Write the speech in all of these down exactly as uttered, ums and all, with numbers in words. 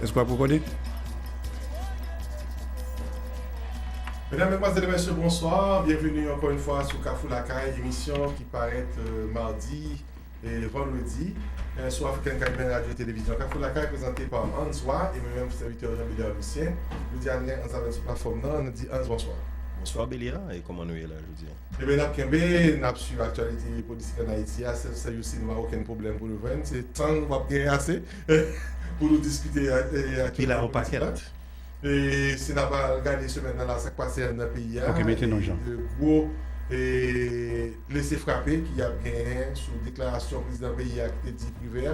Èske w ap rekòde? Medam, medmwazèl e mesye, bonswa. Byenveni ankò yon fwa sou Kafou Lakay, emisyon ki parèt, euh, madi e vandredi, euh, sou African Caribbean Radio Télévision. Kafou Lakay, prezante pa Hans Wa e mwen menm, sèvitè Jean Bidard Lucien. Jodi a, nou gen Hans avè n sou platfòm nan, nou di Hans, bonswa. Bonswa, Belia, e kòman nou ye la jodi a? Ebyen, n ap kenbe, n ap swiv aktyalite politik ann Ayiti a. Sèl, sèl jousi nou pa okenn pwoblèm pou nou jwenn. Se tan nou p ap gen ase pou nou diskite, e, aktyalite politik la. E si n ap al gade semèn nan la, sa k pase anndan peyi a, Ok, mete non, Jean. De gwo, e, lese frape ki ap genyen sou deklarasyon prezidan peyi a ki te di Privè,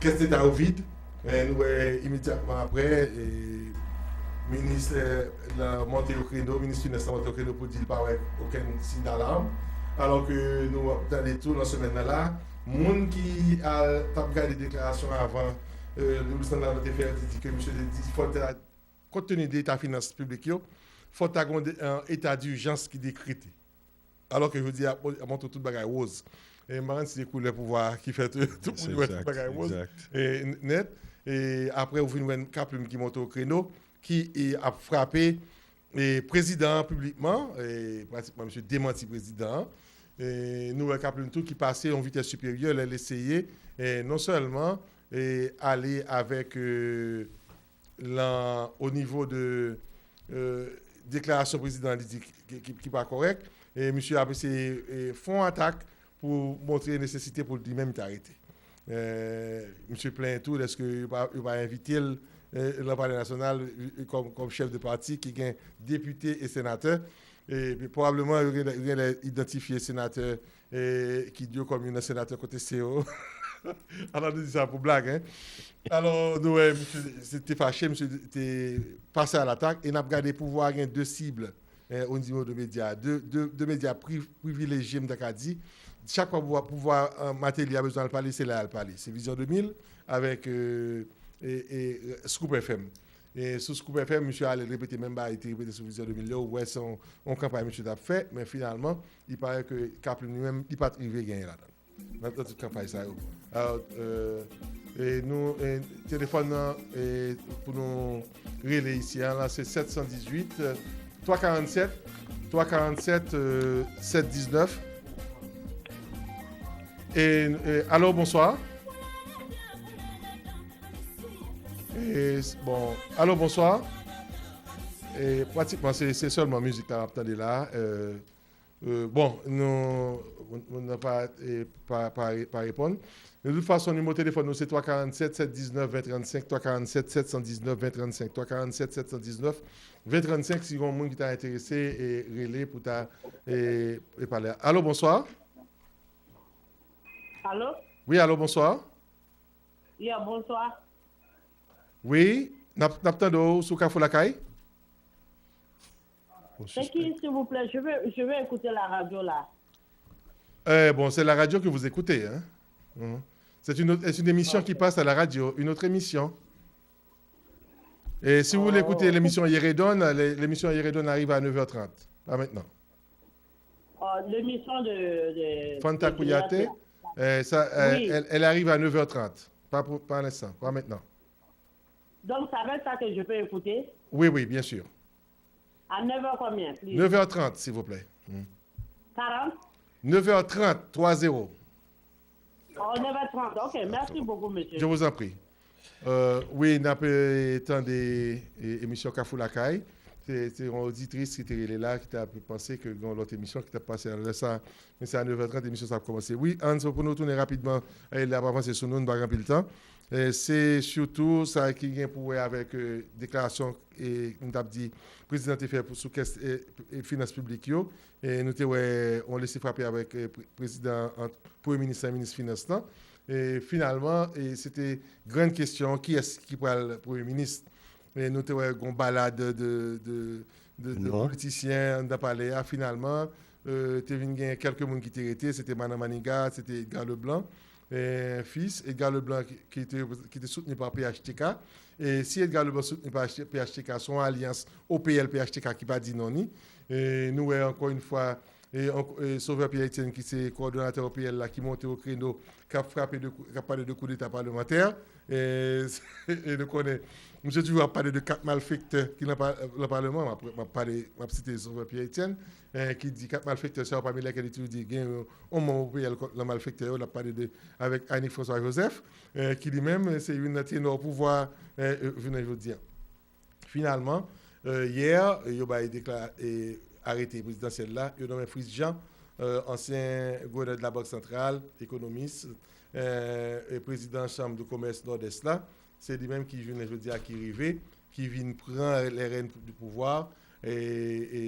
kès deta yo vid. E nou wè imedyatman apre, e, minis, e, la monte o kreno, minis finans la monte o kreno pou di l pa wè okenn siy dalam. Alò ke nou ap tande tou nan semèn nan la, moun ki al t ap gade deklarasyon avan, e, Louis Sandal te fè, te di ke misye te di fò l ta, kont teni de eta finans piblik yo, fò l ta gen yon de, yon eta dijans ki dekrete. Alò ke jodi a, ap montre tout bagay woz. E m pa konn si se koulè pouvwa ki fè tout, tout moun wè tout bagay woz. E, n-, nèt. E apre, ou vin wè Kaplim ki monte o kreno, ki, e, ap frape, e, prezidan an piblikman, e, pratikman, misye demanti prezidan an. E nou wè Kaplim tou ki pase yon vitès siperyè lè l eseye, e, non sèlman, e, ale avèk, e, lan, o nivo de, euh, deklarasyon prezidan an, li di ki, ki, ki pa kòrèk. E misye ap eseye, e, fè yon atak pou montre nesesite pou li menm ta rete. E, misye plenyen tou dèske yo pa, yo pa envite l, e, lan Palè Nasyonal, e, kòm, kòm chèf de pati ki gen depite e senatè. E pi pwobableman, yo gen, yo genlè idantifye senatè, e, Kidjo kòm youn nan senatè kote se yo. Alò, nou di sa pou blag, en. Alò, nou wè, misye te fache, misye te pase a latak, e n ap gade pouvwa a gen de sib, e, o nivo de medya, de, de, de medya pri-, privilejye, m ta ka di. Chak fwa pouvwa, pouvwa, e, Martelly a bezwen al pale, se la y al pale. Se Vizyon de mil avèk, e, e, e, Scoop F M. E sou Scoop F M, misye ale repete menm bagay li te repete sou Vizyon de mil yo. Ou wè, se yon, yon kanpay misye t ap fè, men finalman, li parèt ke Kaplim li menm, li pa t rive genyen ladan l. Nan, nan tout kanpay sa yo. Alò, e, e nou, e, telefòn nan, e, pou nou rele isi a, la, se sèt san dizuit, twa karannsèt, twa karannsèt, e, sèt diznèf. E, e, alo, bonswa. E, s-, bon, alo, bonswa. E, pratikman, se, se sèlman mizik la n ap tande la. E, e, bon, nou, moun nan pa, e, pa, pa, pa reponn. De tout fason, nimewo telefòn nou se twa karannsèt, sèt diznèf, ven trannsenk, twa karannsèt, sèt san diznèf, ven trannsenk, twa karannsèt, sèt san diznèf, ven trannsenk, si gen yon moun ki ta enterese, e, rele pou ta, e, e pale. Alo, bonswa. Alo? Wi, alo, bonswa. Yeah, bonswa. Wi, n ap, n ap tande w sou Kafou Lakay. C'est qui, s'il vous plaît? Je veux, je veux écouter la radio là. Eh, bon, c'est la radio que vous écoutez, hein? Mhm. C'est une autre, c'est une émission qui passe à la radio, une autre émission. Et si vous voulez écouter l'émission Yérédon, l'é-, l'émission Yérédon arrive à neuf heures trente, là maintenant. Oh, l'émission de, de, Fanta de Kouyaté, Kouyaté. Euh, ça, euh, Oui. Elle, elle arrive à neuf heures trente. Pas pour, pas à l'instant, pas maintenant. Donc, ça veut dire que je peux écouter? Oui, oui, bien sûr. À neuf heures combien, please? Neuf heures trente, s'il vous plaît. Hmm. Quarante? Neuf heures trente, trois zéro. Oh, neuf heures trente. Ok, merci beaucoup, monsieur. Je vous en prie. Euh, wi, n ap, euh, tande, e, emisyon Kafou Lakay. Se, se yon oditris ki te rele la, ki te ap panse ke gen yon lòt emisyon ki t ap pase. Alò, lè sa, men se a neuf heures trente, emisyon sa ap kòmanse. Wi, Hans, pou nou tounen rapidman, e, lè ap avanse sou nou, nou pa gen anpil tan. E, se sitou sa ki gen pou wè avèk, e, deklarasyon, e, m t ap di, prezidan te fè pou, sou kès, e, e, finans piblik yo. E nou te wè yon lese frape avèk, e, pre-, prezidan, ant premye minis lan e minis finans lan. E finalman, e se te grann kesyon, kiyès ki pral premye minis? E nou te wè gon balad de, de, de, de politisyen anndan palè a. Finalman, e, te vin gen kèlke moun ki te rete. Se te Manan Maniga, se te Edgar Leblanc, e, fils. Edgar Leblanc ki, ki te, ki te soutni pa P H T K. E si Edgar Leblanc soutni pa P H T K, se yon alyans O P L P H T K ki pa di non ni. E nou wè ankò yon fwa, e, on- e, Sauveur Pierre Etienne, ki se kowòdonatè O P L la, ki monte o kreno, k ap frape de kou- k ap pale de koudeta palemantè. E, e nou konnen, misye toujou ap pale de kat malfektè ki nan pa- nan Palman. M ap, m ap pale, m ap site Sauveur Pierre Etienne, e, ki di kat malfektè sa yo, pami lèkèl li toujou di gen yon, yon manm O P L kont nan malfektè yo, l ap pale de, avèk Annick François Joseph, e, ki li menm, se youn nan tenò pouvwa, e, e, jounen jodi a. Finalman, e, yè, e, yo bay dekla- e, arete prezidansyèl la, yo nonmen Fritz Jean, e, ansyen gouvènè de la Bank Santral, ekonomis, e, e prezidan Chanm de Komès Nòdès la. Se li menm ki jounen jodi a ki rive, ki vin pran lè rèn di pouvwa. E, e,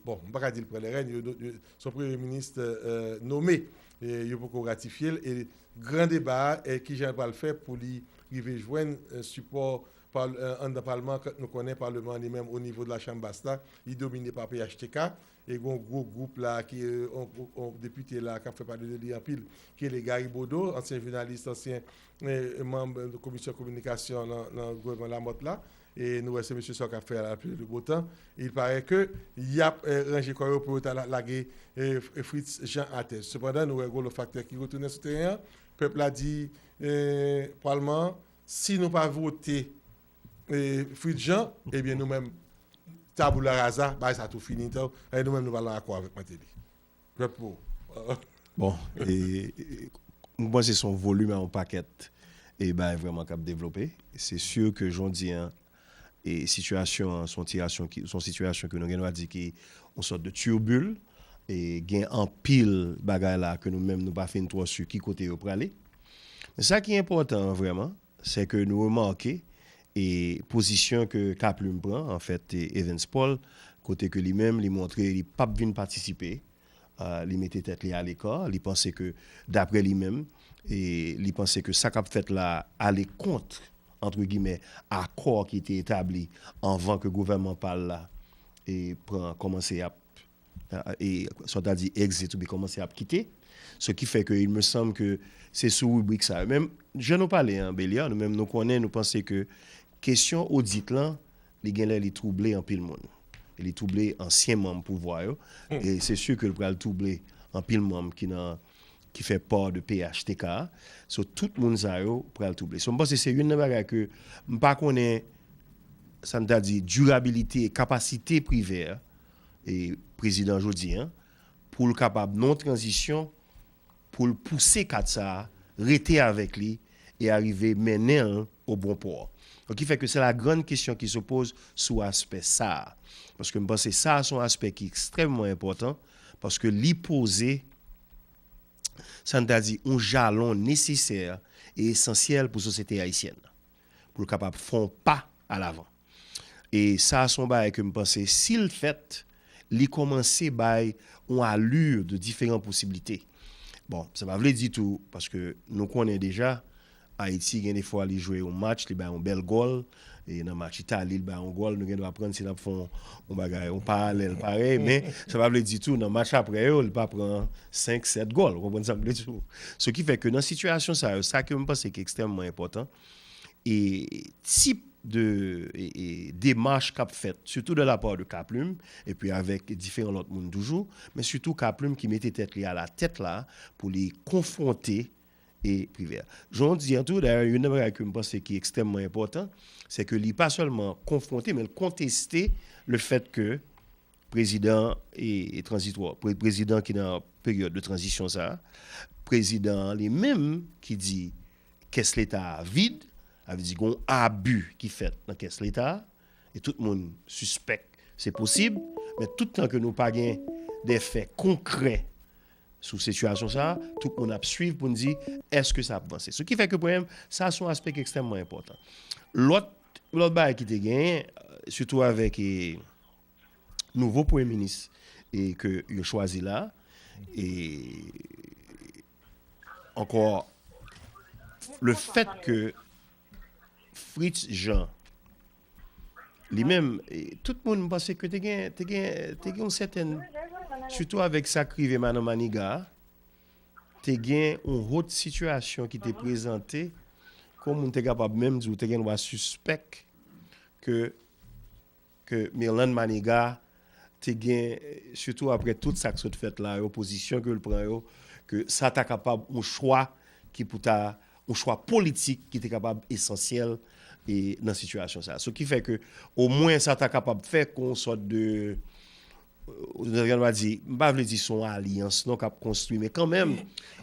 bon, m pa ka di l pran lè rèn, yo, yo, se yon premye minis, e, nome, e, yo poko ratifye l. E gran deba a, e, kijan l pral fè pou li rive jwenn, e, sipò pa- e, anndan palman, kan nou konnen palman an li menm o nivo de la chanm bas la, li domine pa P H T K, e gon gwo gwoup la ki, e, on, on, on depite la k ap fè pale de li anpil, ki rele Gary Bodeau, ansyen jounalis, ansyen, e, manm komisyon kominikasyon nan, nan gouvènman Lamòt la. E nou wè se mesye sa k ap fè la pli de botan. Il paraît que y ap, e, ranje kò yo pou yo ta la- lage, e, Fritz Jean atè. Sepandan, nou wè gwo lòt faktè ki retounen sou teren an. Pèp la di, e, palman an, si nou pa vote, e, Fritz Jean, ebyen nou menm, tabula rasa, bagay sa tou fini tou. E nou menm nou pa nan akò avèk Martelly. Pèp pou. Bon, e, e, m panse se yon volim a yon pakèt e bagay vrèman k ap devlope. Se si ke jan w di an, e sitiyasyon an, se yon sitiyasyon ki, se yon sitiyasyon ke nou gen dwa di ki yon sòt de tirbul, e gen anpil bagay la ke nou menm nou pa fin twò si ki kote yo prale. Men sa ki enpòtan an vrèman, se ke nou remake e pozisyon ke Kaplim pran, anfèt, e Evans Paul, kote ke li menm, li montre li p ap vin patisipe, e, li mete tèt li aleka, li panse ke, daprè li menm, e li panse ke sa k ap fèt la ale kont, antre gimè, akò ki te etabli anvan ke gouvènman pa l la e pran, kòmanse ap e, sa w ta di exit oubyen kòmanse ap kite. Ce qui fait que il me semble que se sou ribrik sa yo. Men, jan nou pale an, Beliar, nou menm nou konnen, nou panse ke kesyon odit lan, li gen lè li twouble anpil moun. E li twouble ansyen manm pouvwa yo. E se si ke l pral twouble anpil manm ki nan ki fè pa de P H T K a. So, tout moun sa yo pral twouble. So, m panse se youn nan bagay ke m pa konnen, sa n ta di, dirabilite, kapasite Privè, e prezidan jodi an, pou l kapab nan yon tranzisyon, pou l pouse kat sa a, rete avèk li e arive mennen l o bon pò. Donk, ki fè ke se la grande question qui se pose sou aspè sa a. Paske m panse sa a se yon aspè ki ekstrèmman enpòtan, paske li poze, sa n ta di, yon jalon nesesè e esansyèl pou sosyete ayisyèn nan, pou l kapab fè yon pa alavan. E sa a se yon bagay ke m panse, si l fèt, li kòmanse bay yon alur de diferan posiblite. Bon, sa pa vle di tou, paske nou konnen deja, Ayiti, gen de fwa, li jwe yon match, li bay yon bèl gòl, e nan match Itali, li bay yon gòl, nou gen dwa pran si n ap fè yon, yon bagay, yon paralèl parèy, men sa pa vle di tou, nan match aprè yo, li pa pran senk, sèt gòl, ou konprann sa m vle di w. Ce qui fait que nan sitiyasyon sa yo, sa ke m panse ki ekstrèmman enpòtan, e tip de e, e, demach k ap fèt, sitou de la pa de Kaplim, epi avèk diferan lòt moun toujou, men sitou Kaplim ki mete tèt li alatèt la pou li konfwonte e Privè. Jan w di an tou, dayè, youn nan bagay ke m panse ki ekstrèmman enpòtan, se ke li pa sèlman konfwonte, men l konteste le fèt ke prezidan e, e tranzitwa, pre, prezidan ki nan peryòd de tranzisyon sa a, prezidan an li menm ki di kès leta a vid, sa vle di gen yon abi ki fèt nan kès leta a, e tout moun sispèk se posib, men tout tan ke nou pa gen de fè konkrè sou sitiyasyon sa a, tout moun ap swiv pou n di èske sa ap vanse. Ce qui fait que pou mwen, sa se yon aspè ki ekstrèmman enpòtan. Lòt, lòt bagay ki te genyen, sitou avèk e, nouvo premye minis e ke yo chwazi la, e ankò, le fèt ke Fritz Jean, li menm, e, tout moun, m panse ke te gen, te gen, te gen yon sètèn, sitou avèk sa k rive Madan Maniga a, te gen yon hot sitiyasyon ki te prezante, kon moun te kapab menm di w te gen dwa sispèk ke, ke Mirlande Maniga te gen, sitou apre tout sa k sot fèt la yo, pozisyon ke l pran yo, ke sa ta kapab yon chwa ki pou ta, yon chwa politik ki te kapab esansyèl e nan sitiyasyon sa. So ki fè ke omwen sa ta kapab fè kon yon sòt de, euh, nou va di, m pa vle di se yon alyans non k ap konstwi, men kanmenm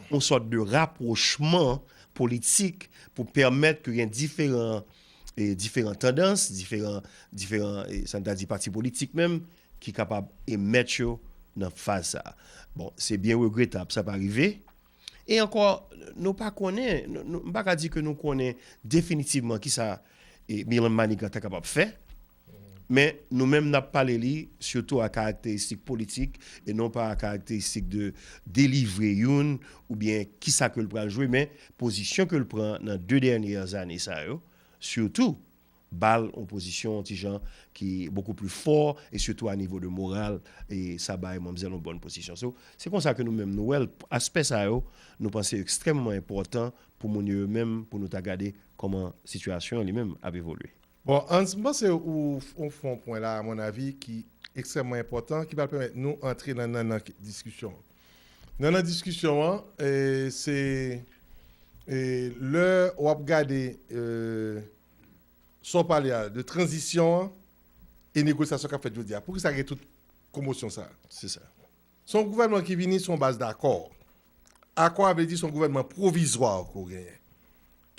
yon sòt de rapwochman politik pou pèmèt ke gen diferan, e diferan tandans, diferan, diferan, e sa n ta di pati politik menm, ki kapab emèt yo nan faz sa. Bon, se byen regretab, sa pa rive. E ankò, nou pa konnen, nou, nou, m pa ka di ke nou konnen definitivman kisa, e, Milan Manigat ta kapab fè. Men nou menm n ap pale li sitou a karakteristik politik e non pa a karakteristik de delivre youn oubyen kisa ke l pral jwe, men pozisyon ke l pran nan de dènyè zane sa yo, sitou, ba l yon pozisyon yon ti jan ki bokou pli fò e sitou a nivo de moral e sa bay manmzèl yon bòn pozisyon. So, se konsa ke nou menm nou wè l, aspè sa yo, nou panse yo ekstrèmman enpòtan pou moun yo menm, pou nou ta gade kòman sitiyasyon an li menm ap evolye. Bon, Hans, m panse ou, ou fè yon pwen la, a mon avi, ki ekstrèmman enpòtan, ki pral pèmèt nou antre nan, nan, nan diskisyon. Nan, nan diskisyon an, e, se, e, lè w ap gade, e, sa w pale a, de tranzisyon an e negosyasyon k ap fèt jodi a. Poukisa gen tout komosyon sa a? Se sa. Se yon gouvènman ki vini sou yon baz dakò. Akò a vle di se yon gouvènman pwovizwa ke w genyen,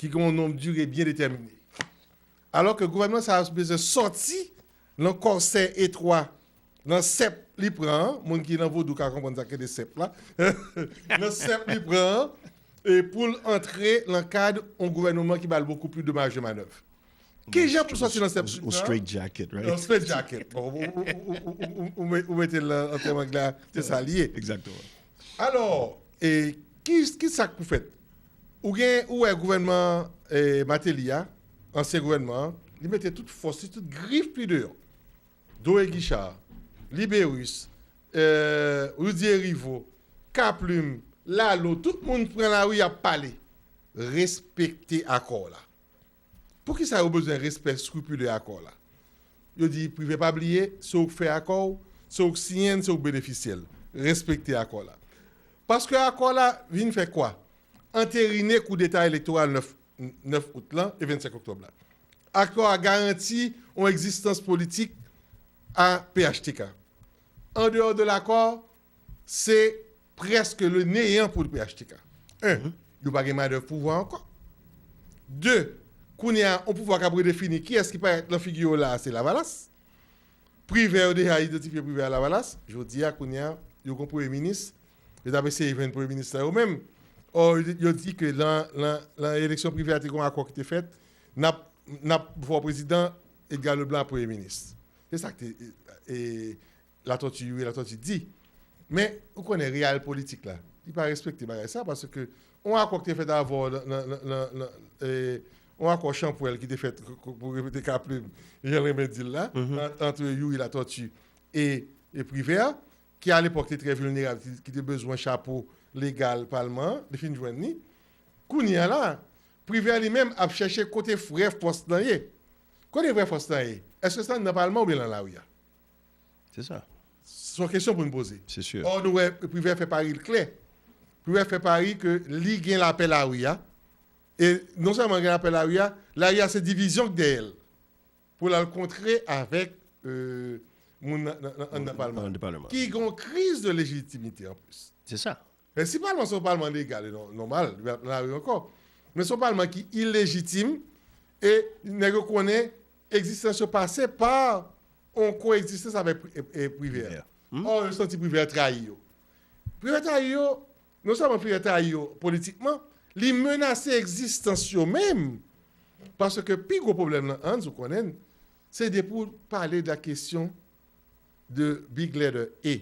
ki gen yon nonm dire byen detèmine. Alò ke gouvènman sa a bezwen sòti nan kòsè etwa, nan sèp li pran an, moun ki nan vodou ka konprann sa k rele sèp la, nan sèp li pran an, e pou l antre nan kad yon gouvènman ki ba l bokou plis de maj de manèv. Ki jan pou sòti nan sèp li pran an? Yon straight jacket, right? Yon straight jacket. Bon, ou, ou, ou, ou, ou, ou, ou mete l nan, an tèm anglè, se sa li ye. Egzakteman. Alò, e, ki, ki sa k pou fèt? Ou gen, ou wè gouvènman, e, Martelly a, ansyen gouvènman an, li mete tout fòs li, tout grif li deyò. Doe Guichard, Libérus, e, Rudy Hériveaux, Kaplim, Lalo, tout moun pran lari y ap pale. Respekte akò la. Poukisa yo bezwen respè skripile akò la? Yo di Privè pa bliye, se ou k fè akò w, se ou k siyen l, se ou k benefisye l. Respekte akò la. Paske akò la vin fè kwa? Anterine koudeta elektoral nèf, nèf out lan e vennsenk oktòb la. Akò a garanti yon egzistans politik a P H T K. An deyò de lakò, se prèske le neyan pou P H T K. En, yo pa gen manèv pouvwa ankò. De, kounye a, yon pouvwa k ap redefini kiyès ki parèt nan figi yo la a, se Lavalas. Privè, yo deja idantifye Privè a Lavalas. Jodi a, kounye a, yo gon premye minis. Yo t ap eseye jwenn premye minis la yo menm. Ò, yo, yo di ke lan, lan, lan eleksyon Privè a te gon akò ki te fèt, n ap, n ap fè w prezidan, Edgar Leblanc ap premye minis. Se sa k te, e, e, Latortue, Youri Latortue di. Men, ou konnen reyal politik la, li pa respekte bagay sa, paske yon akò ki te fèt avè w nan, nan, nan, nan, nan, e, yon akò chanpwèl ki te fèt, k-, k-, pou repete Kaplim, jan l renmen di l la, ant, ant Youri Latortue e, e Privè a, ki alepòk te trè vilnerab, ki, ki te bezwen chapo legal palman an, li fin jwenn li. Kounye a la, Privè li menm ap chèche kote vrè fòs lan ye. Kote vrè fòs lan ye? Èske se anndan palman oubyen lan lari a? Se sa. Se yon kesyon pou n poze. Se si. Ò, nou wè Privè fè pari l klè. Privè fè pari ke li gen lapè lari a. E non sèlman gen lapè lari a, lari a se divizyon k dèyè l. Pou l al kontre avèk, euh, moun nan, nan, nan, anndan palman. Anndan palman. Ki gen yon kriz de lejitimite anplis. Se sa. Men si palman se yon palman legal, e nò-, nòmal, li pa nan lari ankò. Men se yon palman ki ilejitim, e nèg yo konnen egzistans yo pase pa yon koegzistans avèk Pri-, e, e, Privè. Privè. Hmm? Ò, yo santi Privè trayi yo. Privè trayi yo, non sèlman Privè trayi yo politikman, li menase egzistans yo menm. Paske pi gwo pwoblèm nan, Hans, ou konnen, se depi w pale de la kesyon de big letter A,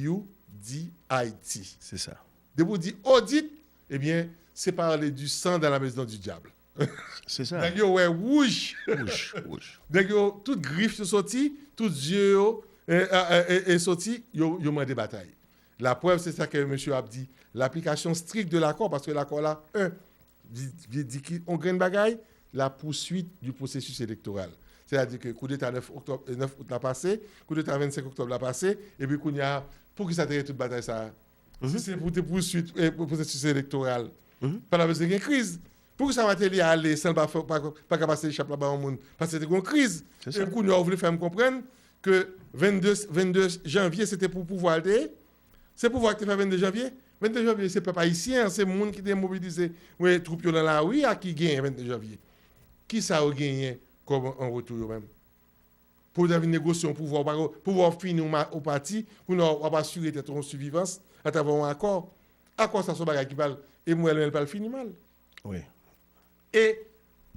U D I T. Se sa. Depi w di odit, ebyen, se parle du sang dans la maison du diable. Se sa. Nèg yo wè wouj. Wouj, wouj. Nèg yo, tout grif yo soti, tout zye yo, e, e, e, e, e soti, yo, yo mande batay. Laprèv, se sa ke mesye ap di, l'application stricte de l'accord, paske lakò la, en, di, di, di ki, yon grenn bagay, la poursuite du processus électoral. Sètadi ke koudeta nèf oktòb, nèf out la pase, koudeta vennsenk oktòb la pase, epi kounye a, poukisa te gen tout batay sa a? Si se pou te pouswit e pwosesis elektoral, pa ta bezwen gen kriz. Poukisa Martelly ale san l pa, pa, pa ka pase echap la ba yon moun? Paske te gen yon kriz. E kounye a, ou vle fè m konprann ke vennde, vennde janvye, se te pou pouvwa l te ye? Se pouvwa ki te fè vennde janvye? Vennde janvye, se pèp ayisyen an, se moun ki te mobilize, wè, twoup yo nan lari a ki genyen vennde janvye. Kisa yo genyen kòm an retou yo menm? Pou yo ta vin negosye yon pouvwa, ou pa, pouvwa w fini, ou pati, kounye a w ap asire tèt ou yon sivivans atravè yon akò. Akò sa se yon bagay ki pral, e m wè l, men l pral fini mal. Wi. E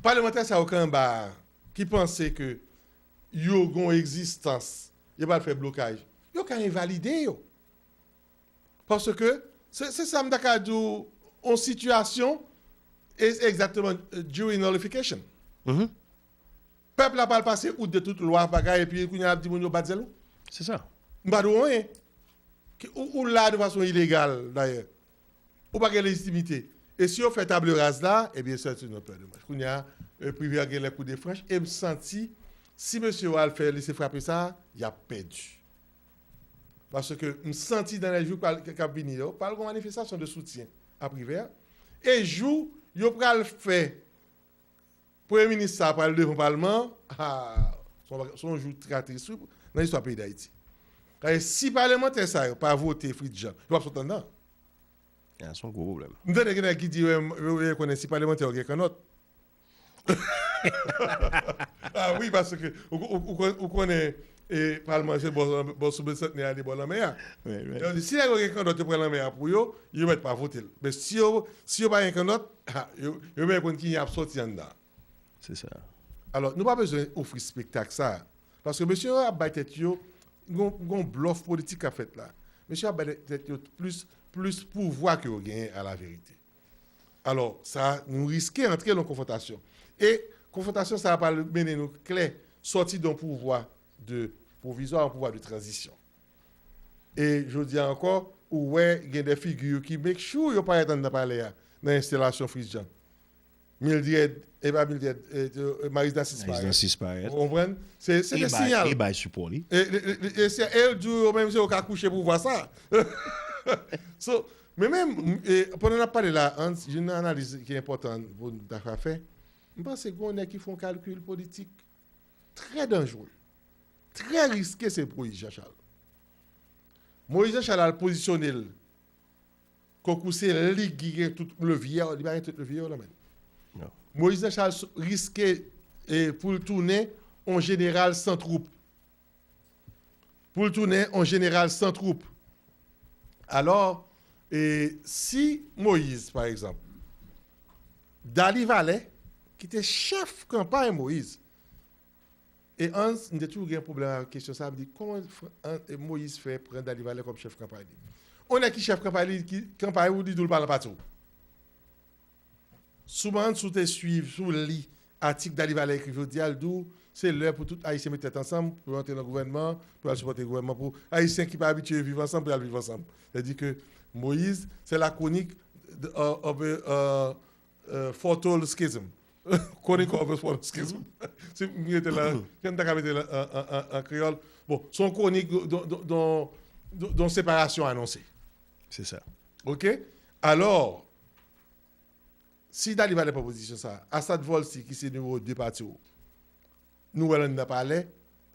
palmantè sa yo k anba a, ki panse ke yo gen yon egzistans, yo pral fè blokaj, yo ka envalide yo. Paske se, se sa m ta ka di w, yon sitiyasyon, e egzakteman, during nullification. Pèp la pral pase out de tout lwa, bagay, epi kounye a l ap di moun yo bat zèl ou. Se sa. M pa di w anyen. Ou, ou la de fason ilegal, dayè. Ou pa gen lejitimite. E si yo fè table rase la, ebyen, c'est une autre paire de manches. Kounye a, e, Privert gen lè kou de franch, e m santi, si mesye yo al fè lese frape sa, y ap pèdi. Paske m santi dans les jours k ap vini yo, pral gen manifestasyon de soutyen a Privert. E jou yo pral fè Premye minis sa pral devan palman, ah, se yon, se yon jou trè tris, wi, nan istwa peyi Dayiti. Kay, si palmantè sa yo pa vote Fritz Jean, yo p ap sot anndan. Ah, se yon gwo pwoblèm. M tande gen nèg ki di, yo, yo, yo konnen si palmantè yo gen kannòt. Ah wi, paske ou, ou, ou, ou konnen, e, palman se bò, bò sou Bicentennaire, ale bò lanmè a. Wi, wi. Yo di, si nèg yo gen kannòt, yo pran lanmè a pou yo, yo mèt pa vote l. Men si yo, si yo pa gen kannòt, ha, yo, yo menm konn ki y ap sòti anndan. Se sa. Alò, nou pa bezwen ofri espektak sa. Paske mesye yo ap bay tèt yo, gon, gon blòf politik k ap fèt la. Mesye yo ap bay tèt yo plis, plis pouvwa ke yo genyen a la verite. Alò, sa, nou riske antre nan konfwontasyon. E konfwontasyon sa a pral mennen nou klè, sòti de yon pouvwa de pwovizwa a yon pouvwa de tranzisyon. E jodi a ankò, ou wè gen de figi ki make sure yo parèt anndan palè a, nan enstalasyon Fritz Jean. Mildred, e pa Mildred, e, e, Maryse Narcisse Maryse parèt. Narcisse parèt. Ou konprann? Se, se de siyal. E bay sipò li. E, e, e, e, e l di yo menm se yo ka kouche pouvwa sa. So, men menm, e, pandan n ap pale la, Hans, youn nan analiz ki enpòtan pou n ta ka fè, m panse gen yon nèg ki fè yon kalkil politik trè danjere, trè riske, se Moïse Jean Charles. Moïse Jean Charles al pozisyone l Kòk ou se li ki gen tout levye a, li pa gen tout levye yo nan men l. Moïse Jean Charles riske, e, pou l tounen yon jeneral san twoup. Pou l tounen yon jeneral san twoup. Alò, e, si Moïse, pa egzanp, Dali Valè, ki te chèf kanpay Moïse, E Hans, m te toujou gen pwoblèm avèk kesyon sa a. M di, kòman Fran- An- e Moyiz fè pran Dali Valè kòm chèf kanpay li? On nèg ki chèf kanpay li, ki kanpay ou, li di w l pa nan pati w. Souvan, si w te swiv, si w li atik Dali Valè ekri jodi a, l di w se lè pou tout Ayisyen met tèt ansanm, pou yo antre nan gouvènman, pou y al sipòte gouvènman, pou Ayisyen ki pa abitye viv ansanm, pou y al viv ansanm. Sètadi ke Moyiz, c'est la chronique de, euh, of a, euh, euh, foretold schism. Chronicle of a foretold schism. Si m mete la, jan m ta ka mete la an, an, an, an kreyòl. Bon, se yon kwonik de, de, de, de, de, de yon separasyon anonse. Se sa. Oke? Alò, si Dali Valè pran pozisyon sa a, Assad Volcy, ki se nimewo de pati w, nou wè l anndan palè,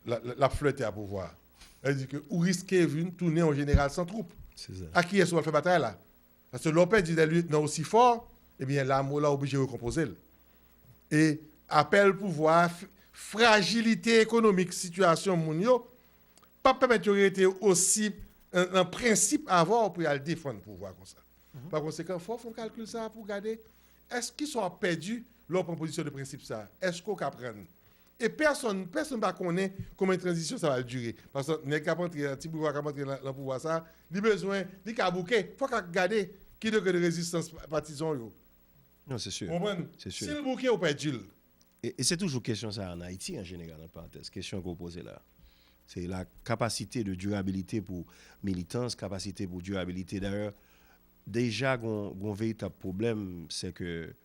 l, l, l ap flète a pouvwa a. Sa vle di ke ou riske vin tounen yon jeneral san twoup. Se sa. A kiyès ou pral fè batay la? Paske lè w pèdi de lyetnan osi fò, ebyen, lame w la oblije rekonpoze l. E apèl pouvwa a, f-, frajilite ekonomik sitiyasyon moun yo, p ap pèmèt yo rete osi nan, nan prensip avè w pou y al defann pouvwa konsa. Pa konsekan, fò w fè yon kalkil sa a pou w gade, èske kisa w ap pèdi lè w pran pozisyon de prensip sa a? Èske w ka pran l? E pèsonn, pèsonn pa konnen konbyen tranzisyon sa va dire. Paske nèg k ap antre a, ti boujwa k ap antre nan, nan pouvwa sa a, li bezwen, li ka bouke. Fòk ak gade ki degre de rezistans pa-, patizan w yo. Non, se si. Konprann? Se si. Si l bouke, ou pèdi l. E, e se toujou kesyon sa a ann Ayiti, an jeneral, an parantèz, kesyon ke w poze la. Se la kapasite de dirabilite pou militans, kapasite pou dirabilite. Dayè, deja gon, gon veritab pwoblèm, se ke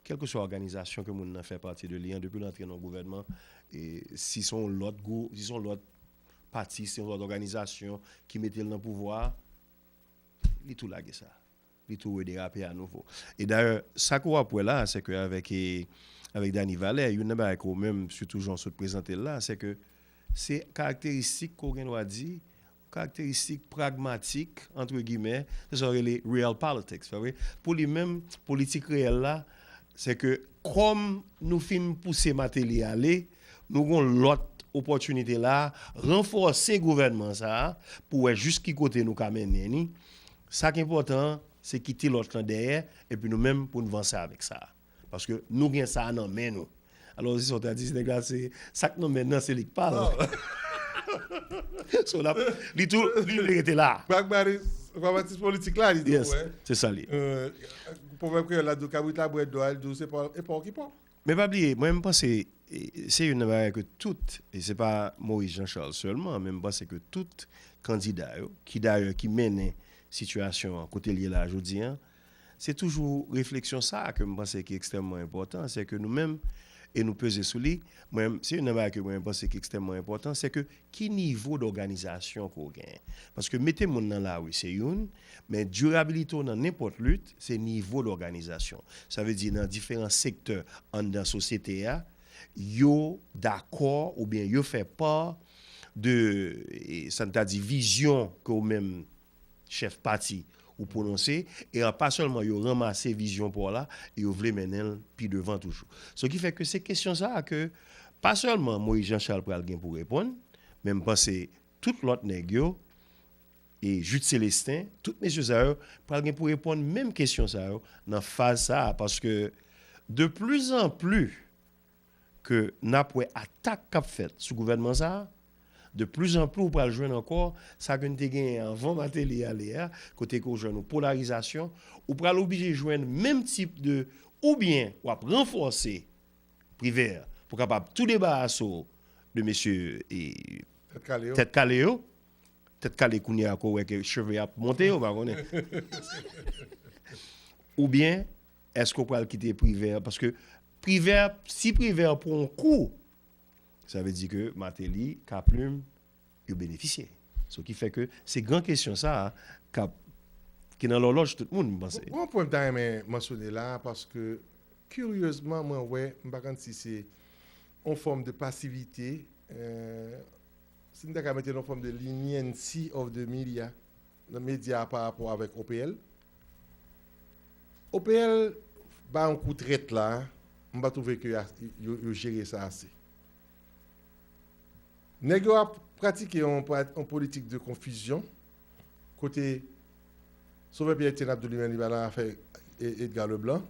kèlkeswa òganizasyon ke moun nan fè pati de li an, depi l antre nan gouvènman, e si se yon lòt gwou-, si se yon lòt pati, si se yon lòt òganizasyon ki mete l nan pouvwa a, li tou lage sa. Li tou rederape anouvo. E dayè, sa ke w ap wè la, se ke avèk, e, avèk Dany Valè, youn nan bagay ke w menm, sitou jan w sot prezante l la, se ke se karakteristik ke w gen dwa di, karakteristik pragmatik, entre guillemets, se sa yo rele real politics, pa vre? Pou li menm, politik reyèl la, se ke kòm nou fin pouse Martelly ale, nou gon lòt opòtinite la, ranfòse gouvènman sa a, pou wè jis ki kote nou ka mennen ni. Sa k enpòtan an, se kite lòt lan dèyè, epi nou menm pou n vanse avèk sa a. Paske nou gen sa a nan men nou. Alò, se sa w ta di, se nèg la, se sa k nan men l nan, se li k pa l. So, l ap, li tou, li vle rete la. Pragmatis, pragmatis politik la, li di, yes, wè. Se sa li. Euh, pwovèb kreyòl la di w, kabrit la bwè dlo a, li di w, se pa, e pa w ki pa w. Men pa bliye, mwen, m panse, e, se youn nan bagay ke tout, e se pa Moïse Jean Charles sèlman, men m panse ke tout kandida yo, ki dayè ki mennen sitiyasyon an kote l ye la jodi an, se toujou refleksyon sa a ke m panse ki ekstrèmman enpòtan, se ke nou menm, e nou peze sou li, mwen, se youn nan bagay ke mwen panse ki ekstrèmman enpòtan, se ke ki nivo dòganizasyon ke w genyen. Paske mete moun nan lari se youn, men dirabilite w nan nenpòt lit, se nivo dòganizasyon. Sa vle di nan diferan sektè anndan sosyete a, yo dakò oubyen yo fè pa de, e, sa n ta di vizyon ke w menm chèf pati ou pwononse, e pa sèlman yo ranmase vizyon pa w la, e yo vle mennen l pi devan toujou. Sa ki fè ke se kesyon sa a ke pa sèlman Moïse Jean Charles pral gen pou reponn, men m panse tout lòt nèg yo, e Jude Célestin, tout mesye sa yo pral gen pou reponn menm kesyon sa yo nan faz sa a, paske de plus en plus ke n ap wè atak k ap fèt sou gouvènman sa a, de plus en plus ou pral jwenn ankò sa ke n te genyen anvan Martelly ale a, kote ke w jwenn yon polarizasyon, ou pral oblije jwenn menm tip de, oubyen w ap ranfòse Privè pou kapab tou debarase w de mesye, e, tèt kale yo. Tèt kale yo. Tèt kale kounye a ke w wè ke cheve ap monte yo, pa konnen. Oubyen, èske w pral kite Privè, paske Privè, si Privè pran yon kou, sa vle di ke Martelly, Kaplim, yo benefisye. Sa ki fè ke se gran kesyon sa a k ap, ki nan lòlòj tout moun, m panse. Gon pwen m ta renmen mansyone la, paske kiryezman, mwen wè, m pa konn si se yon fòm de pasivite, euh, si m ta ka mete l yon fòm de leniency of the media, nan medya a pa rapò avèk O P L. O P L ba yon kou trèt la, m pa twouve ke a, yo, yo jere sa ase. Nèg yo ap pratike yon pra-, yon politik de konfizyon, kote Sauveur Pierre Etienne ap di w li menm li pa nan afè E-, Edgar Leblanc.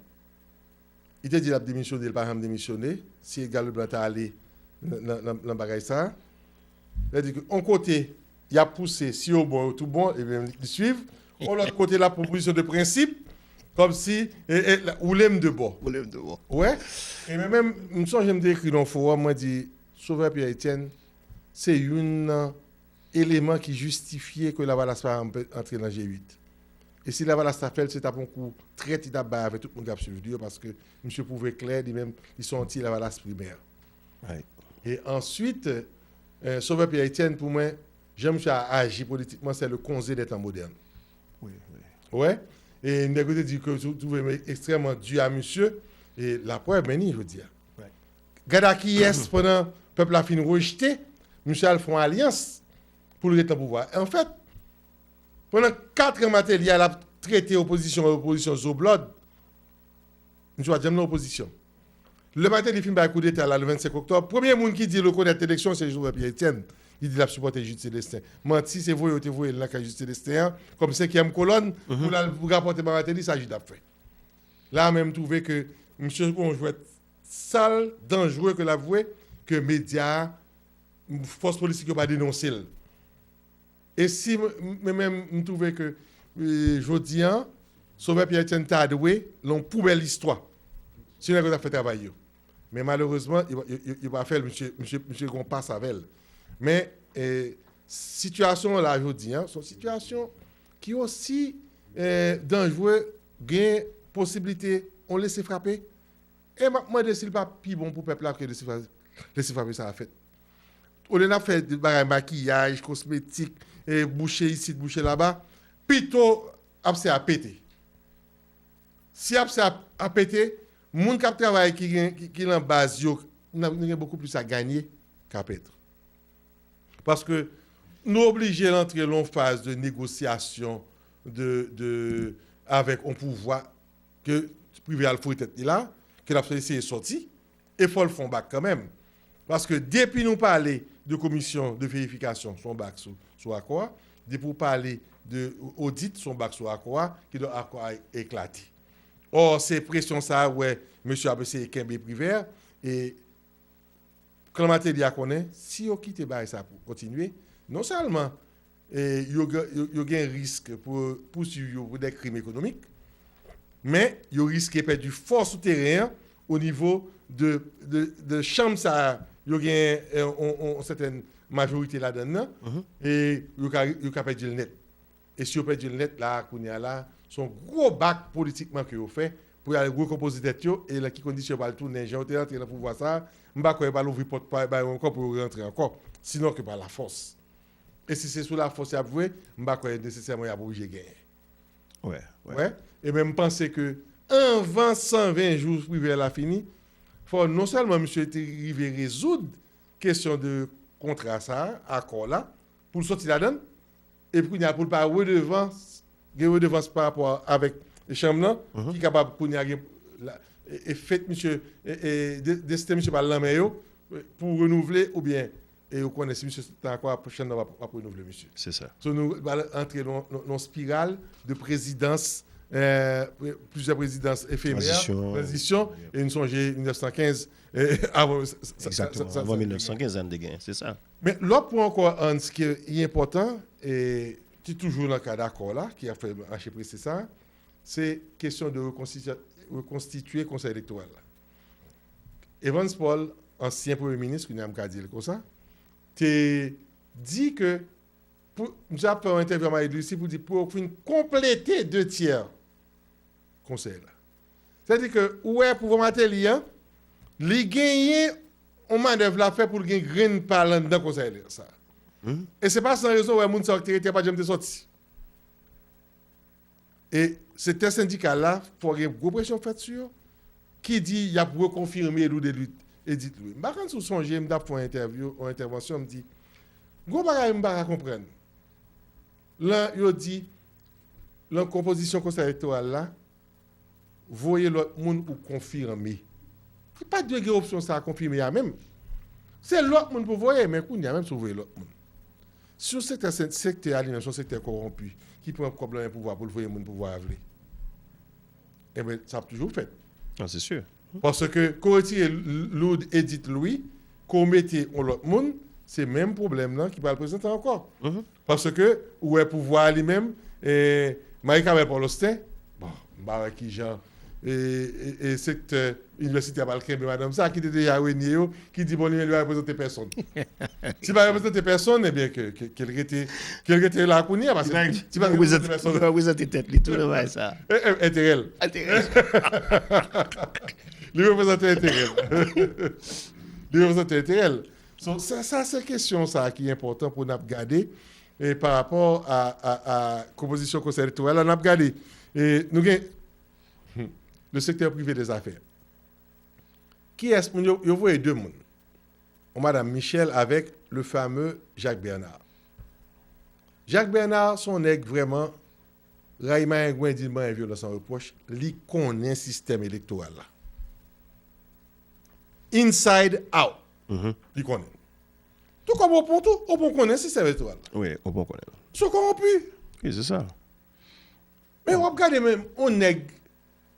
Li te di l ap demisyone, li pa janm demisyone. Si Edgar Leblanc ta ale nan, nan, nan, nan bagay sa, sa vle di ke yon kote, y ap pouse, si yo bon, yo tou bon, ebyen, li swiv. Yon lòt kote, l ap pran pozisyon de prensip, kòmsi, e, e, woule m de bò. Woule m de bò. Wè. E men menm, m sonje m te ekri nan yon fowòm, mwen di, Sauveur Pierre Etienne, se youn nan eleman ki jistifye ke Lavalas pa janm antre nan G uit. E si Lavalas ta fè l, se t ap yon kou trèt li t ap bay avèk tout moun k ap swiv li yo, paske misye pwouve klè, li menm, li se yon ti Lavalas primè. Right. E answit, euh, Sauveur Pierre Etienne, pou mwen, jan misye a aji politikman, c'est le Konze des temps modernes. Wi, wi. Wè. E nèg yo te di ke tou, twouve m ekstrèmman di a misye, e laprèv, men ni jodi a. Right. Gad a kiyès, pandan pèp la fin rejte, misye al fè yon alyans pou l ret nan pouvwa. E anfèt, pandan kat an Martelly a, l ap trete opozisyon, opozisyon zoblòd, misye pa t janm nan opozisyon. Lè Martelly fin bay koudeta la, le vennsenk oktòb, premye moun ki di l rekonèt eleksyon, se Sauveur Pierre Etienne. Li di l ap sipòte Jude Célestin. Manti, se voye yo te voye l nan kay Jude Célestin an, kòm senkyèm kolòn, pou l al rapòte ba Martelly, sa Jude ap fè. La menm, m twouve ke misye gon jwèt sal, danjre ke l ap jwe, ke medya a, fòs politik yo pa denonse l. E si m, m, men, men m twouve ke, e, jodi an, Sauveur Pierre Etienne ta dwe lan yon poubèl istwa. Si nèg yo t ap fè travay yo. Men malerezman, yo, yo, yo, yo pa fè l, misye, misye, misye gon pas avè l. Men, e, sitiyasyon an la jodi an, se yon sitiyasyon ki osi, e, danjre, gen posiblite yon lese frape, E m ap mande si l pa pi bon pou pèp la ke lese frape sa a fèt. Olye n ap fè de bagay makiyaj, kosmetik, e bouche isit, bouche laba, pito abse a pete. Si abse a, a pete, moun k ap travay ki gen, ki, ki lan baz yo, n ap, nou gen bokou plis a ganye ka pèdi. Paske nou oblije rantre lan yon faz de negosyasyon de, de, avèk yon pouvwa ke prive al foure tèt li la, ke l ap eseye sòti, e fò l fè yon bak kanmenm. Paske depi nou pale de komisyon de verifikasyon, se yon bak sou, sou akò a, depi w pale de odit, se yon bak sou akò a, kidonk akò a eklate. Ò, se presyon sa a, wè, mesye ap eseye kenbe Privert, e Klan Martelly a konnen, si yo kite bagay sa pou kontinye, non sèlman e, yo, gen- yo, yo gen risk pou pouswiv yo pou de krim ekonomik, men yo riske pèdi fòs sou teren an o nivo de, de, de chanm sa a, yo gen e, on, on, on sètèn majorite ladan l nan, e yo ka, yo ka pèdi l nèt. E si yo pèdi l nèt la, kounye a la, se yon gwo bak politikman ke yo fè pou y al rekonpoze tèt yo, e lan ki kondisyon yo pral tounen, jan yo te rantre lan pouvwa sa a, m pa kwè yo pral ouvri pòt pa ba yo ankò pou yo rantre ankò, sinon ke pa lafòs. E si se sou lafòs y ap jwe, m pa kwè nesesèman y ap oblije genyen. Wè, wè. Wè. E men m panse ke anvan san ven jou Privè la fini, fò non sèlman misye te rive rezoud kesyon de kontra sa a, akò la, pou l sòti ladan l, epi kounye a pou l pa redevans, gen redevans pa rapò avèk chanm nan, ki kapab kounye a gen la, e, e fate misye, e, e de- desten misye pa l nan men yo, pou renouvle oubyen e yo konnen si misye ta kwa pwochèn nan w ap, w ap renouvle misye. Se sa. So nou pral antre nan nan- nan spiral de prezidans, euh, plizyè prezidans efemè, Tranzisyon. Tranzisyon, e nou sonje mil nèf san kenz, e, avan sa- sa- sa- Egzakteman, sa- avan sa- mil nèf san kenz an te gen, se sa. Men lòt pwen ankò, Hans, ki enpòtan, e ki toujou nan kad akò la, ki ap fè mache prese sa, se kesyon de rekonstitye, rekonstitye Konsèy Elektoral la. Evans Paul, ansyen premye minis, kounye a m ka di l konsa, te di ke pou, misye ap fè yon entèvyou a Marie Lucie pou di pou yo fin konplete de tyè konsèy la. Sètadi ke ou wè pouvwa Martelly an, li genyen yon manèv l ap fè pou l gen grenn pa anndan konsèy sa. E se pa san rezon ou wè moun sa yo ki te rete a pa t janm te sòti. E sektè sendikal la, fò gen gwo presyon fèt sou yo, ki di y ap rekonfime Louis Deluth, Edith Louis. M pa konn si w sonje, m t ap fè yon entèvyou, yon entèvansyon, m di, gon bagay m pa ka konprann. Lan yo di, lan konpozisyon konsèy elektoral la, voye lòt moun ou konfime. Li pa t dwe gen opsyon sa a konfime a menm. Se lòt moun pou voye, men kounye a menm si w voye lòt moun. Si yon sektè, se- sektè a li menm, se yon sektè kòwonpi, ki pran kòb nan men pouvwa pou l voye moun pouvwa a vle, enben, sa ap toujou fèt. Ah, c'est sûr. Paske ke w retire L- Loud Edith Louis, ke w mete yon lòt moun, se menm pwoblèm nan ki pral prezante ankò. Paske ou wè pouvwa a li menm, e, Marie Carmelle Paul Austin, bon, m pa wè kijan e, e, e sektè inivèsite a pral kenbe madanm sa, ki te deja renye yo, ki di, bon, li menm li pa reprezante pèsonn. Si li pa reprezante pèsonn, ebyen, ke, ke, ke l rete, ke l rete la kounye a, paske si li pa reprezante pèsonn. Li reprezante tèt li tou nan bagay sa. E, e, enterè l. Enterè l. Li reprezante enterè l. Li reprezante enterè l. So, sa, sa se kesyon sa ki enpòtan pou n ap gade e pa rapò a, a, a konpozisyon konsèy elektoral la, n ap gade. E nou gen le secteur privé des affaires. Kiyès moun yo, yo voye de moun. Yon madanm Michel avèk le fameux Jacques Bernard. Jacques Bernard, se yon nèg vrèman, rayi mayengwen di l manyen vyolans an repwòch, li konnen sistèm elektoral la. Inside out. Li konnen. Tou kòm Opon tou, Opon konnen sistèm elektoral la. Wi, Opon konnen. Se kòwonpi. Wi, se sa. Men w ap gade menm, yon nèg,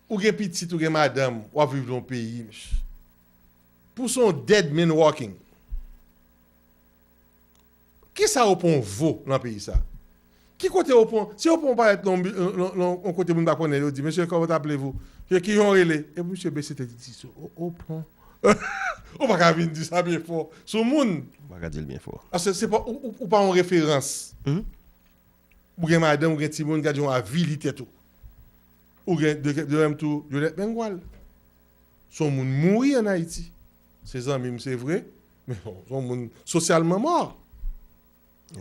ou gen pitit, ou gen madanm, w ap viv nan yon peyi, pou se yon dead man walking. Kisa Opon vo nan peyi sa? Ki kote Opon, si Opon parèt nan yon bi- nan- nan- nan yon kote moun pa konnen, yo di, mesye, comment appelez-vous? Ki, ki jan w rele? Epi misye bese tèt, li di, "O- Opon." Ou pa ka vin di sa byen fò sou moun. Ou pa ka di l byen fò. Paske se pa, ou, ou, ou pa yon referans. Ou gen madanm, ou gen timoun, gade jan w avili tèt ou. Ou gen de, de menm tou, Yonèt Mengwal. Se yon moun mouri ann Ayiti. Se zanmi m, se vre, men se yon moun sosyalman mò.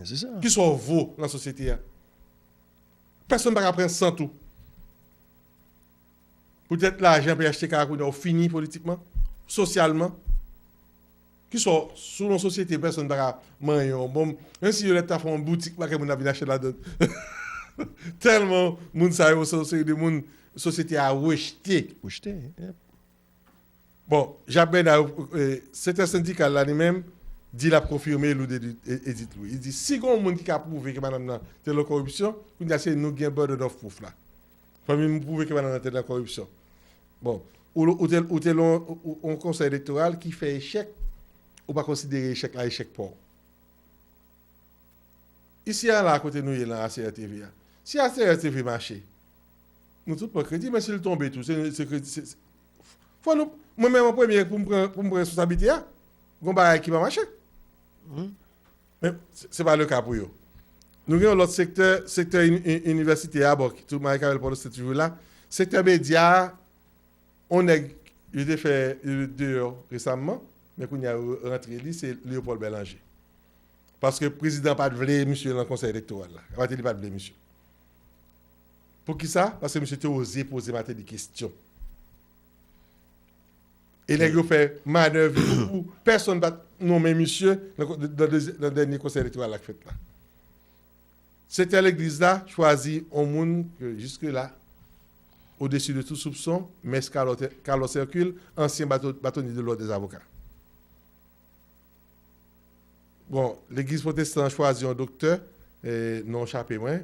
Se sa. Kisa w vo nan sosyete a? Pèsonn pa ka pran sant ou. Poutèt lajan P H T K a kounye a w fini politikman, sosyalman. Kisa w, sou yon sosyete pèsonn pa ka manyen w. Bon, menm si yo lè ta fè yon boutik, pa gen moun ap vin achte ladan. Tèlman moun sa yo se yon seri de moun sosyete a rejte. Rejte. Bon, Jacques Bernard, eh, sektè sendikal la li menm, di l ap konfime Loude Edith Louis. Li di si gen yon moun ki ka pwouve ke madanm nan te nan koripsyon, kounye a se nou ki gen burden of proof la. Fanmi m pwouve ke madanm nan te nan koripsyon. Bon, ou, ou te, ou te lan yon konsèy elektoral ki fè echèk, ou pa konsidere echèk la echèk pa w. Isi a la kote nou ye lan A C R T V a. Si A C R T V mache, nou tout pran kredi, men si l tonbe tou, se, se kredi. Se, fò nou, mwen menm an premye pou m pran, pou m pran responsablite a, gon bagay ki pa mache. Men se, se pa le ka pou yo. Nou gen yon lòt sektè, sektè inivèsite a, bon, tou Marie Carole Paulus te toujou la. Sektè medya a, yon nèg, yo te fè, yo te deyò resamman, men kounye a yo rantre li, se Léopold Bélanger. Paske prezidan pa t vle misye lan konsèy elektoral la. Martelly pa t vle misye. Poukisa? Paske misye te oze poze Martelly kesyon. E nèg yo fè manèv pou pèsonn pa t nonmen misye nan, nan, nan dènye konsèy elektoral la k fèt la. Sektè legliz la chwazi yon moun ke jiske la, au-dessus de tout soupçon, Mès Carlos Hercule, ansyen batonye de l'Ordre des Avocats. Bon, legliz pwotestan an chwazi yon doktè, non chape mwen,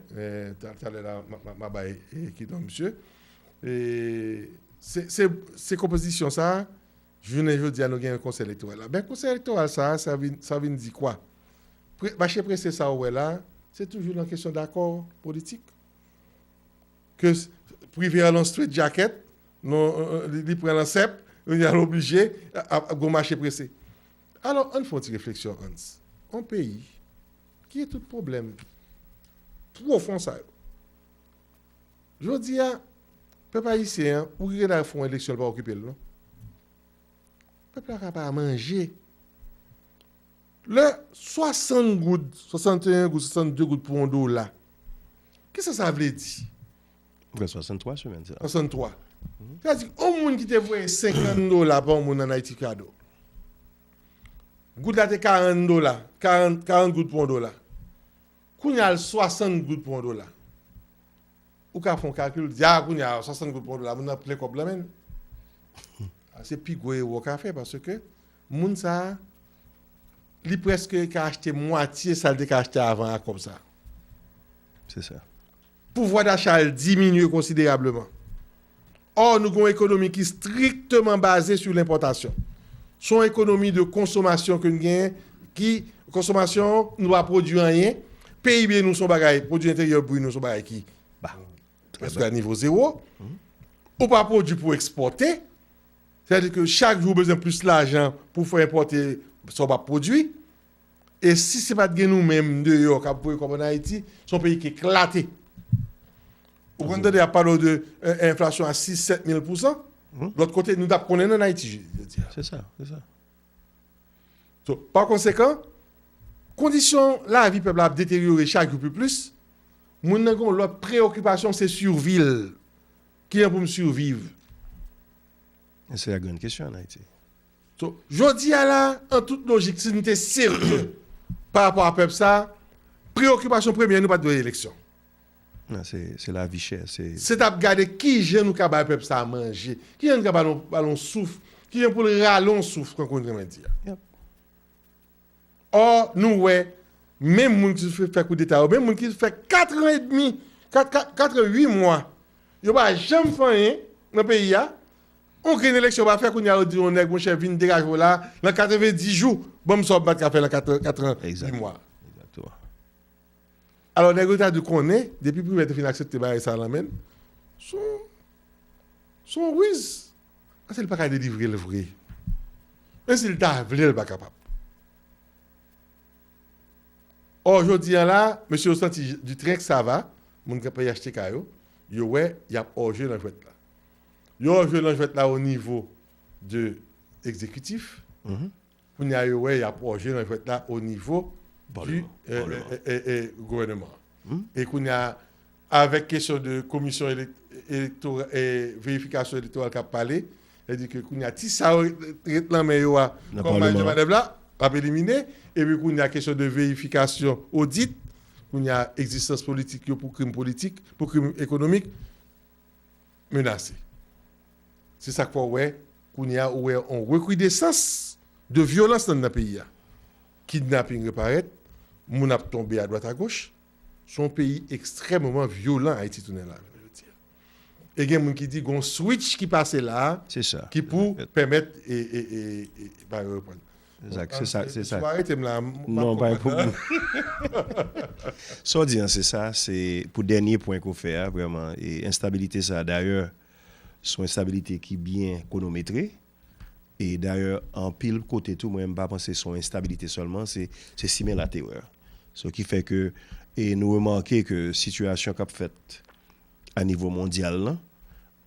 talè la m a bay ki non misye. Se konpozisyon sa a, jounen jodi a nou gen yon konsèy elektoral la. Ben konsèy elektoral sa a, sa vin di kwa? Mache prese sa ou wè la, se toujou nan kesyon dakò politik. Ke prive an nan straight jacket, li pran lansèp, li al oblije ap gon mache prese. Alò, ann fè yon ti refleksyon, Hans. Yon peyi ki gen tout pwoblèm pwofon sa yo. Jodi a, pèp ayisyen an, ou ki gen al fè yon eleksyon, l pa okipe l, non. Pèp la ka pa manje. Lè swasann goud, swasanteyen goud, swasannde goud pou yon dola, kisa sa vle di? Ou fè swasanntwa semèn sa. Swasanntwa. Sa vle di, yon moun ki te voye senkant dola pa yon moun ann Ayiti kado. Goud la te karant dola, karant, karant goud pou yon dola. Kounye a l swasann goud pou yon dola. Ou ka fè yon kalkil, di a kounye a swasann goud pou yon dola, moun nan plen kòb lan men l. Se pi gwo erè w ka fè paske moun sa a, li prèske ka achte mwatye sa l te ka achte avan a kòb sa. Se sa. Pouvwa dacha l diminye konsiderableman. Or, nou gen yon ekonomi ki strikteman baze sou lenpòtasyon. Se yon ekonomi de konsomasyon ke n genyen, ki, konsomasyon, nou pa pwodui anyen. P I B nou se yon bagay, pwodui enteryè bri nou se yon bagay ki ba, prèske a nivo zewo. Ou pa pwodui pou ekspòte. Sètadi ke chak jou ou bezwen plis lajan pou fè enpòte sa w p ap pwodui. E si se pa t gen nou menm deyò k ap voye kòb ann Ayiti, se yon peyi ki eklate. Ou konn tande y ap pale w de enflasyon a sis, sèt mil pousan. Lòt kote, nou t ap konnen n ann Ayiti jodi a. Se sa, se sa. So, pa konsekan, kondisyon lavi pèp la ap deteryore chak jou pi plis. Moun nan gen yon lòt preyokipasyon, se sivi l. Kijan pou m siviv? Se la grann kesyon ann Ayiti. So, jodi a la, an tout lojik, si nou te serye pa rapò a pèp sa, preyokipasyon premyè nou pa t dwe eleksyon. Non, se, se lavi chè. Se, se t ap gade kijan nou ka bay pèp sa a manje, kijan nou ka ba l yon, ba l yon souf, kijan pou l rale yon souf, tankou n renmen di a. Or, nou wè, menm moun ki fè, fè koudeta yo, menm moun ki fè kat an edmi, kat, kat, kat an uit mwa, yo pa janm fè anyen nan peyi a. Yon grenn eleksyon pa fè, kounye a yo di yon nèg, monchè, vin degaje w la, nan katrevenndis jou, ban m sa w pa t ka fè nan kat, kat an uit mwa. Alò, nèg yo ta dwe konnen, depi Privè te fin aksepte bagay sa a lan men l, se yon, se yon riz. Paske l pa ka delivre l vre. Menm si l ta vle, l pa kapab. Or, jodi a la, mesye yo santi du train que ça va, moun k ap P H T K yo, yo wè y ap òje nan jwèt la. Yo òje nan jwèt la o nivo de egzekitif, kounye a yo wè y ap wòje nan jwèt la o nivo du gouvènman. E kounye a, avèk kesyon de komisyon verifikasion elektoral k ap pale, se di ke kounye a ti sa ret nan men yo a kòm maj de manèv la, ap elimine, epi kounye a kesyon de verifikasion odit, kounye a egzistans politik yo pou krim politik, pou krim ekonomik, menase. Se sa k fè w wè, kounye a ou wè yon rekridesans de vyolans nan, nan peyi a. Kidnaping reparèt, moun ap tonbe adwat agoch. Se yon peyi ekstrèmman vyolan Ayiti tounen la, jodi a. E gen moun ki di gon switch ki pase la, ki pou pèmèt e, e, e, e bagay reprann. Exact, se sa, se sa. Si w arete m la, m Non, pa gen pwoblèm. Sa w di an, se sa, se pou dènye pwen ke w fè a, vrèman, e enstabilite sa, dayè, se yon enstabilite ki byen kwonometre. E dayè, anpil kote tou, mwen, m pa panse se yon enstabilite sèlman, se, se simen laterè. Sa ki fè ke, e nou remake ke sitiyasyon k ap fèt a nivo mondyal lan,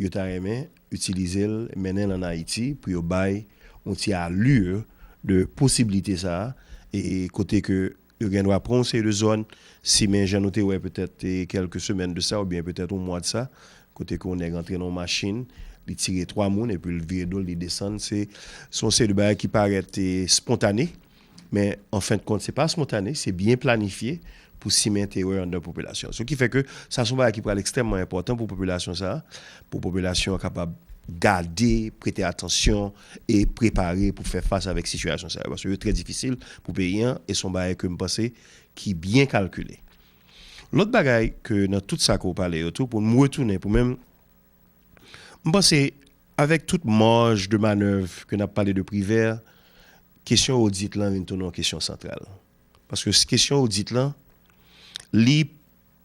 yo ta renmen itilize l, mennen l ann Ayiti pou yo bay yon ti alè de posiblite sa a, e kote ke yo gen dwa pran yon seri de zòn, simen jan nou te wè petèt e kèlke semèn de sa, oubyen petèt yon mwa de sa, kote ke yon nèg antre nan yon machin, li tire twa moun, epi l vire do l, li desann. Se, se yon seri de bagay ki parèt e spontane, men an fen de kont, se pa spontane, se byen planifye pou simen terè anndan popilasyon. Sa ki fè ke sa se yon bagay ki pral ekstrèmman enpòtan pou popilasyon sa a, pou popilasyon an kapab gade, prete atansyon e prepare pou fè fas avèk sitiyasyon sa yo. Paske yo trè difisil pou peyi an, e se yon bagay ke m panse ki byen kalkile. Lòt bagay ke nan tout sa ke w pale yo tou, pou m retounen, pou menm, m panse, avèk tout maj de manèv ke n ap pale de Privè, kesyon odit lan vin tounen yon kesyon santral. Paske s-, kesyon odit lan, li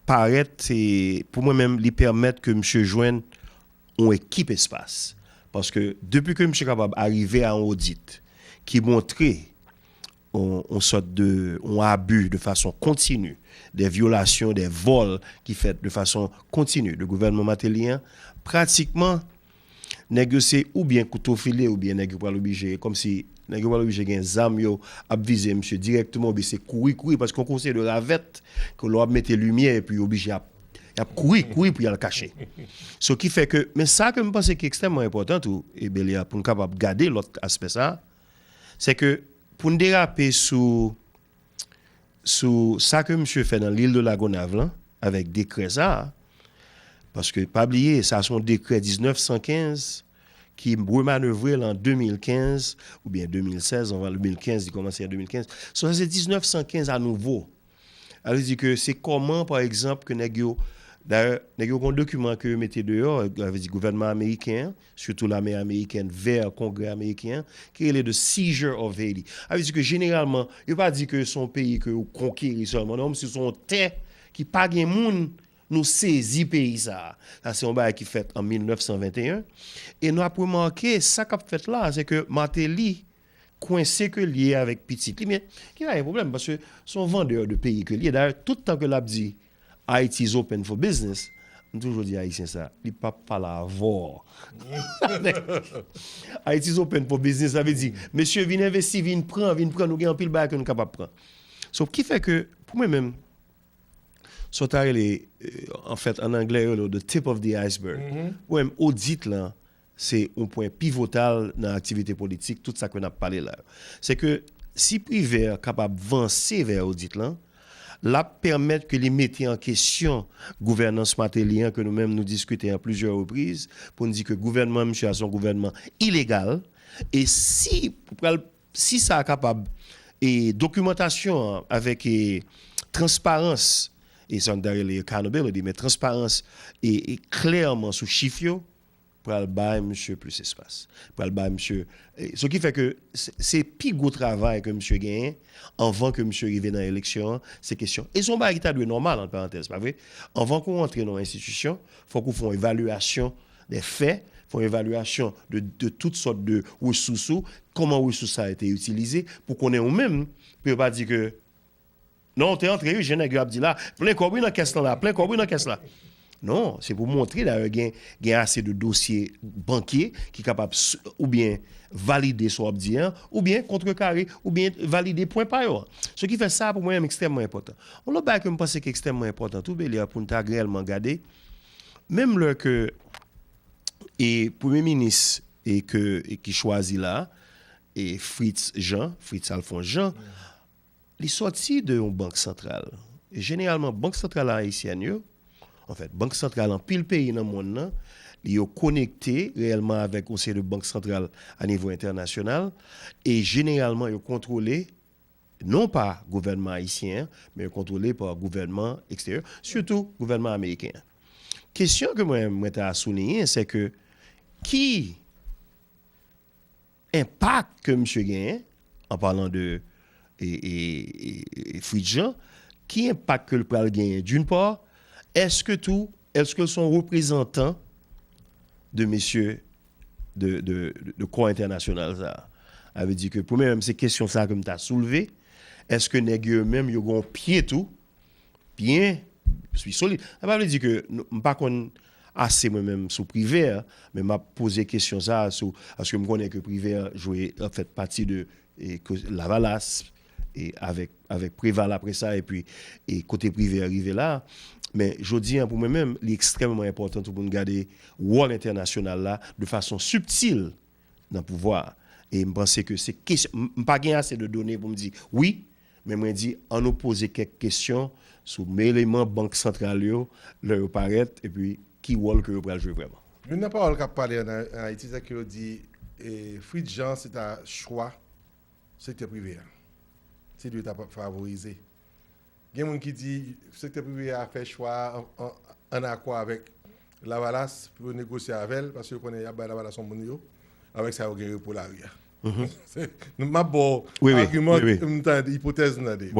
parèt, e, pou mwen menm, li pèmèt ke misye jwenn yon ekip espas. Paske depi ke misye kapab arive a yon odit ki montre yon, yon sòt de, yon abi de fason kontini, de vyolasyon, de vòl ki fèt de fason kontini de gouvènman Martelly an, pratikman, nèg yo se oubyen kouto file, oubyen nèg yo pral oblije, kòmsi nèg yo pral oblije gen zam yo ap vize misye dirèkteman, oubyen se kouri, kouri, paske yon konsèy de ravèt, ke lè w ap mete limyè, epi yo oblije ap, y ap kouri, kouri pou y al kache. So ki fè ke, men sa ke m panse ki ekstrèmman enpòtan tou, e Belia, pou n kapab gade lòt aspè sa, se ke pou n derape sou, sou sa ke misye fè nan Lil de Lagonav lan, avèk dekrè sa a, paske pa bliye, sa se yon dekrè diznèf san kenz ki remanevre l an de mil kenz, oubyen de mil sèz, anvan de mil kenz, li kòmanse an de mil kenz. So, sa se diznèf san kenz a nouvo. Sa vle di ke se kòman, pa egzanp, ke nèg yo, dayè, nèg yo gen yon dokiman ke yo mete deyò, sa vle di gouvènman ameriken an, sitou lame amerikèn vè Kongrè ameriken an, ki rele The Seizure of Haiti. Sa vle di ke jeneralman, yo pa di ke se yon peyi ke yo konkeri sèlman, non, si se yon tè ki pa gen moun, nou sezi peyi sa a. Sa se yon bagay ki fèt an mil nèf san venteyen. E nou ap remake, sa k ap fèt la, se ke Martelly kwense ke l ye avèk pitit li. Men, ki pa gen pwoblèm, paske se yon vandè de peyi ke l ye. Dayè, tout tan ke l ap di, "Haiti is open for business," m toujou di Ayisyen sa, li p ap pale avè w. "Haiti is open for business," sa vle di, "Mesye, vin envesti, vin pran, vin pran, nou gen anpil bagay ke nou kapab pran." So, ki fè ke, pou mwen menm, sa w ta rele, euh, an fèt, an anglè, yo rele the tip of the iceberg. Pou mwen menm, odit lan, se yon pwen pivotal nan aktivite politik, tout sa ke n ap pale la yo. Se ke si Privè kapab vanse vè odit lan, l ap pèmèt ke li mete an kesyon gouvènans Martelly an, ke nou menm nou diskite an plizyè repriz, pou n di ke gouvènman misye a se yon gouvènman ilegal, e si, pral, si sa kapab, e dokimantasyon an avèk, e transparans, e sa n ta rele accountability, men transparans e, e klèman sou chif yo, pral bay misye plis espas. Pral bay misye, e, sa ki fè ke se, se pi gwo travay ke misye genyen anvan ke misye rive nan eleksyon an, se kesyon. E se yon bagay ki ta dwe nòmal, ant parantèz, pa vre? Anvan ke w antre nan yon enstitisyon, fòk ou fè yon evalyasyon de fè, fè yon evalyasyon de, de tout sòt de resous ou, kòman resous sa a te itilize, pou konnen ou menm, pou yo pa di ke non, w te antre, wi, jan nèg yo ap di la. Plen kòb, wi, nan kès lan la. Plen kòb, wi, nan kès la. Non, se pou montre dayè gen, gen ase de dosye bankye ki kapab s- oubyen valide sa w ap di an, oubyen kontrekare, oubyen valide pwen pa yo an. Se ki fè sa pou mwen menm ekstrèmman enpòtan. Yon lòt bagay ke m panse ki ekstrèmman enpòtan tou, Beliar, pou n ta reyèlman gade, menm lè ke e premye minis e ke e ki chwazi la, e Fritz Jean, Fritz Alphonse Jean, li sòti de yon bank santral. E jeneralman, bank santral ayisyèn yo, anfèt, bank santral anpil peyi nan monn nan, yo konekte reyèlman avèk yon seri de bank santral a nivo entènasyonal, e jeneralman, yo kontwole non pa gouvènman ayisyen an, men yo kontwole pa gouvènman eksteryè, sitou gouvènman ameriken an. Kesyon ke mwen, mwen ta souliyen, se ke ki enpak ke misye genyen, an palan de e, e, e, e Fritz Jean, ki enpak ke l pral genyen, d'une part, èske tou, èske l se yon reprezantan de mesye de, de, de, de kò entènasyonal sa a? Sa vle di ke, premye menm, se kesyon sa a ke m ta soulve, èske nèg yo menm, yo gen yon pye tou, byen, solid. Sa pa vle di ke nou- m pa konn ase mwen menm sou Privè, men m ap poze kesyon sa a sou, paske m konnen ke Privè jwe, an fèt, pati de e, ko- Lavalas, e avèk, avèk Preval apre sa, epi e kote Privè rive la. Men jodi an, pou mwen menm, li ekstrèmman enpòtan tou pou n gade wòl entènasyonal la de fason sibtil nan pouvwa a. E m panse ke se kesyon, m m pa gen ase de done pou m di wi, men mwen di, ann nou poze kèk kesyon sou eleman bank santral yo, lè yo parèt, epi ki wòl ke yo pral jwe vrèman. Youn nan pawòl k ap pale ann, ann Ayiti, se ke yo di e, Fritz Jean se ta chwa sektè prive a. Se li yo ta favorize. Gen moun ki di sektè prive a fè chwa an, an, ann akò avèk Lavalas pou yo negosye avè l, paske yo konnen y ap bay Lavalas yon moun yo, avèk sa yo gen repo lari a. M ap ba w agiman, m tande, ipotèz m tande.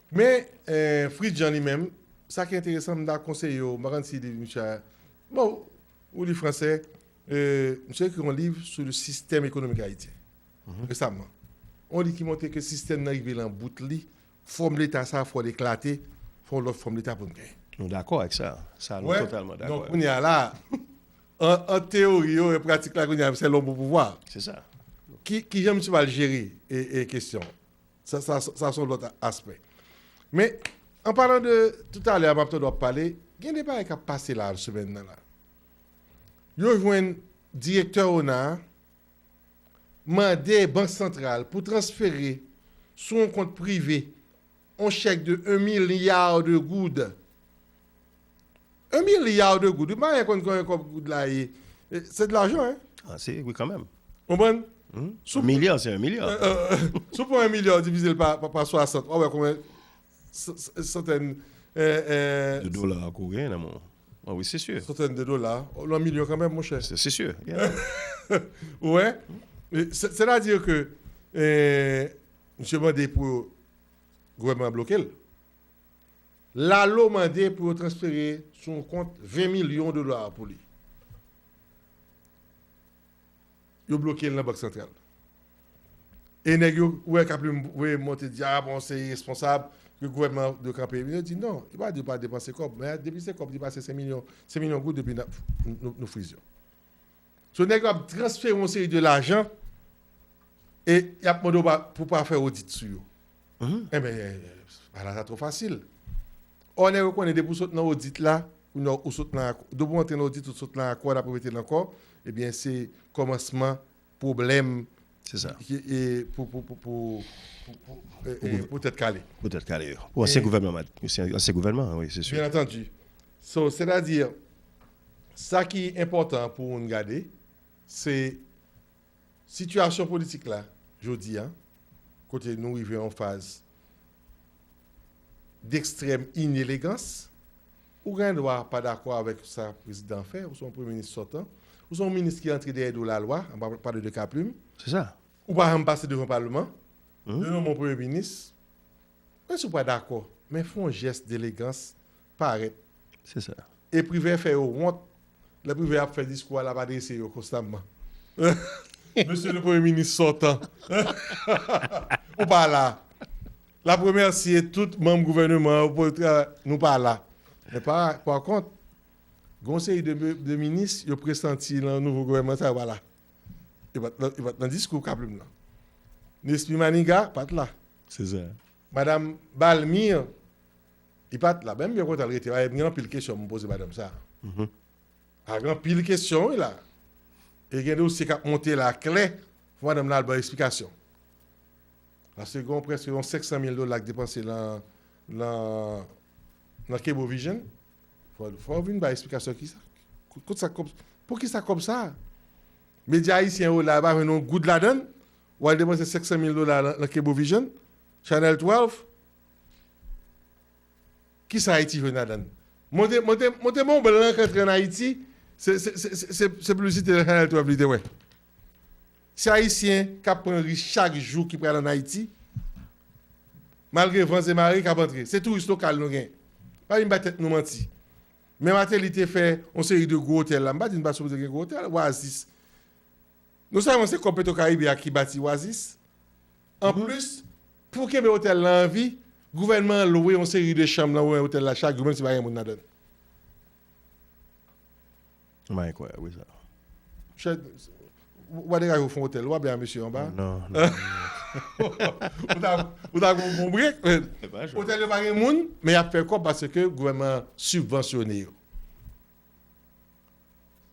Men, eh, Fritz Jean li menm, sa ki enteresan, m ta konseye w, m pa konn si li, misye, bon, ou li fransè, eh, misye ekri yon liv sou le sistèm ekonomik ayisyen, resaman. Yon liv ki montre ke sistèm nan rive lan bout li, fòm Leta sa a fò l eklate, fò yon lòt fòm Leta pou n genyen. Nou dakò avèk sa. Sa, nou totalman dakò. Donk, kounye a la, an, an teyori yo, e pratik la, kounye a, se lòm pou pouvwa. Se sa. Ki, ki jan misye pral jere e, e kesyon? Sa, sa, sa se yon lòt aspè. Men, an palan de, toutalè a, m ap tande w ap pale, gen de bagay k ap pase la, semèn nan la. Yo jwenn direktè ona a, mande Bank Santral pou transfere sou yon kont prive yon chèk de un milliard de goud. Un milliard de goud. Ou pa konn konbyen kòb goud la ye. E, se de lajan, hein? Ah, se, wi, kanmenm. Konprann? Hmm? Si w Un milliard, c'est un milliard. Euh, euh, si w pran un milliard divize l pa, pa, pa swasant, w a wè konbyen s-, s-, santèn, euh, euh, de dola ke w genyen nan men w. Ah wi, se si. Santèn de dola. Yon milyon kanmenm, monchè. Se, se si, yeah. Ou wè? E, se, sètadi ke, eh, misye mande pou gouvènman an bloke l. Lalo mande pou yo transfere sou yon kont ven milyon de dola pou li. Yo bloke l nan Bank Santral. E nèg yo, ou wè, Kaplim voye monte, di, ah, bon, se iresponsab ke gouvènman an dwe kanpe. Yo di, non, li pa di yo pa depanse kòb, men depi se kòb, li pase senk milyon, senk milyon goud depi n ap, nou, nou, nou friz yo. So, nèg yo ap transfere yon seri de lajan e y ap mande w pa, pou pa fè odit sou yo. Enben, bagay la sa twò fasil. Ò, nèg yo konnen depi w sot nan odit la, kounye a ou sot nan ak-, depi w antre nan odit, ou sot nan akò, n ap repete l ankò, ebyen, se kòmansman pwoblèm. Se sa. Ki, e, pou, pou, pou, pou, pou, pou, e, e, pou tèt kale. Pou tèt kale yo. Pou ansyen gouvènman, ansyen, ansyen gouvènman, wi, se si. Byen antandi. So, sètadi, sa ki enpòtan pou moun gade, se sitiyasyon politik la, jodi a, kote nou rive yon faz dekstrèm inelegans, ou gen dwa pa dakò avèk sa prezidan an fè, ou se yon premye minis sòtan, ou se yon minis ki antre dèyè do lalwa, an pa pale de Kaplim. Se sa. Ou pa janm pase devan palman, yo nonmen yon premye minis, menm si w pa dakò, men fè yon jès delegans, parèt. Se sa. E Privè fè yo wont. Lè Privè ap fè diskou a, l ap adrese yo konstamman. Mesye le Premye Minis sòtan, ou pa la. L ap remèsye tout manm gouvèneman an pou travay, nou pa la. Men pa, pa kont, Gen yon seri de, de minis, yo presanti nan nouvo gouvènman sa, yo pa la. Yo pa t nan, yo pa t nan diskou Kaplim nan. Nesmy Maniga pa t la. Se sa. Madanm Balmir, li pa t la. Men m byen kontan l rete. M gen anpil kesyon m poze madanm sa. A gen anpil kesyon, wi, la. E gen dosye k ap monte la klè. Fò madanm nan al ban eksplikasyon. Paske gen prèske yon senk san mil dola k depanse nan, nan, nan Cablevision. Fò, fò w vin bay eksplikasyon ki sa. Kot sa kòb, pou ki sa kòb sa? Medya ayisyen yo la, yo pa jwenn yon goud ladan l. W al depanse senk san mil dola nan, nan Cablevision, Channel twelve. Ki sa Ayiti jwenn ladan l? Monte, monte, monte bon blan k antre ann Ayiti, se, se, se, se, se, se piblisite nan Channel twelve li te wè. Se Ayisyen k ap pran ris chak jou ki pral ann Ayiti, malgre van e mare k ap antre. Se touris lokal nou gen. Pa vin bay tèt nou manti. Men Martelly te fè yon seri de gwo otèl la. M pa di n pa sipoze gen gwo otèl, Oasis. Non sèlman se kòb Petro Caribe a ki bati Oasis, anplis, pou kenbe otèl la an vi, gouvènman an lwe yon seri de chanm nan otèl la chak jou, menm si pa gen moun ladan l. Mwen kwè, wi, sa. Chè, w a degaje w fè yon otèl, w a byen a mesye anba. Non, non. Ou ta, ou ta gon bon brek. Otèl yo pa gen moun, men y ap fè kòb paske gouvènman an sibvansyone yo.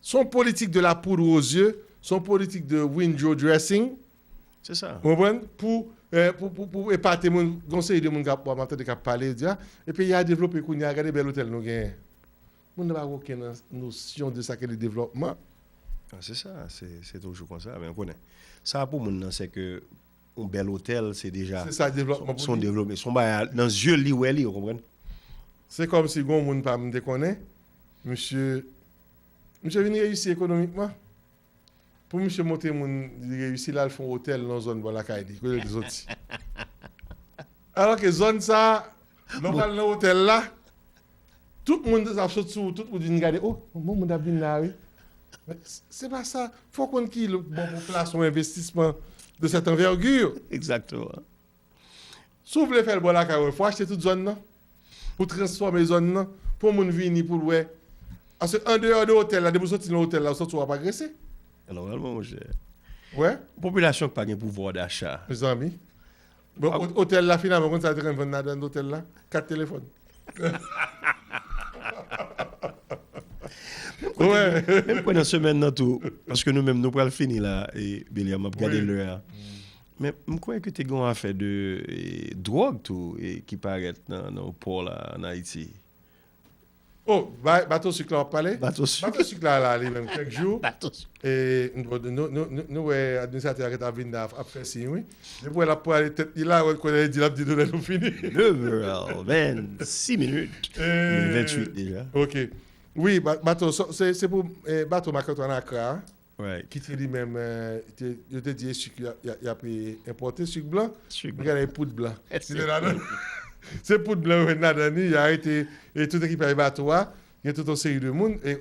Se yon politik de la poudre aux yeux, se yon politik de window dressing. Se sa. Ou konprann? Pou, eh, pou, pou, pou epate moun, gon seri de moun k ap, w ap tande k ap pale, yo di, ah, e peyi a devlope kounye a, gade bèl otèl nou genyen. Moun nan pa gen okenn nosyon de sa ki rele devlòpman. Ah, se sa, se, se toujou konsa, men ou konnen. Sa pou moun nan, se ke yon bèl otèl, se deja. Se sa, devlòpman pou li. Se yon devlòpman, se yon bagay, nan zye l, li wè li, ou konprann? Se kòmsi gon moun pa m te konnen, misye, misye vin reyisi ekonomikman. Pou misye montre moun li reyisi, l al fè yon otèl nan zòn bò lakay li, kote l te soti. Alò ke zòn sa, lè w pral nan otèl la, tout moun ap sot sou ou, tout moun vin gade, oh, bon moun ap vin la, wi. Men s-, se pa sa. Fò w konn ki bon pou plas yon envestisman de cette envergure. Exactement. Si w vle fè l bò lakay ou, fò w achte tout zòn nan. Pou transfòme zòn nan. Pou moun vini pou l wè. Paske andeyò de otèl la, depi w soti nan otèl la, w santi w ap agrese. Nòmalman, monchè. Wè? Popilasyon ki pa gen pouvwa dacha. Mezanmi. Bon, ot-, otèl la, finalman, konn sa yo te konn vann ladan otèl la? Kat telefòn. Menm kwè nan semèn nan tou, paske nou menm, nou pral fini la, e Beliam, m ap gade lè a. Men m kwè ke te gen yon afè de, e, dwòg tou, e, ki parèt nan, nan pò la, ann Ayiti. Oh, ba-, bato sik la w ap pale? Bato sik. Bato sik la, la, li menm, kèk jou. Bato sik. E, nou, nou, nou, nou, nou wè administratè a gentan ap vin la, ap fè siy, wi. Depi w wè l ap pale tèt li la, wè kote l di, l ap di nou lè nou fini. Neuf heures vingt-six minutes. E, venntuit deja. Ok. Wi, ba-, bato, so, se, se pou, e, bato Marc-Antoine Accra a. Right. Ki te li menm, eh, te, yo te di e sik y a, y a, y ap, eh, enpòte, sik blan. Sik blan. Gade, e poud blan. Ki te ladan. Se poud blan yo jwenn ladan li, y a arete, e tout ekipaj bato a, gen tout yon seri de moun. E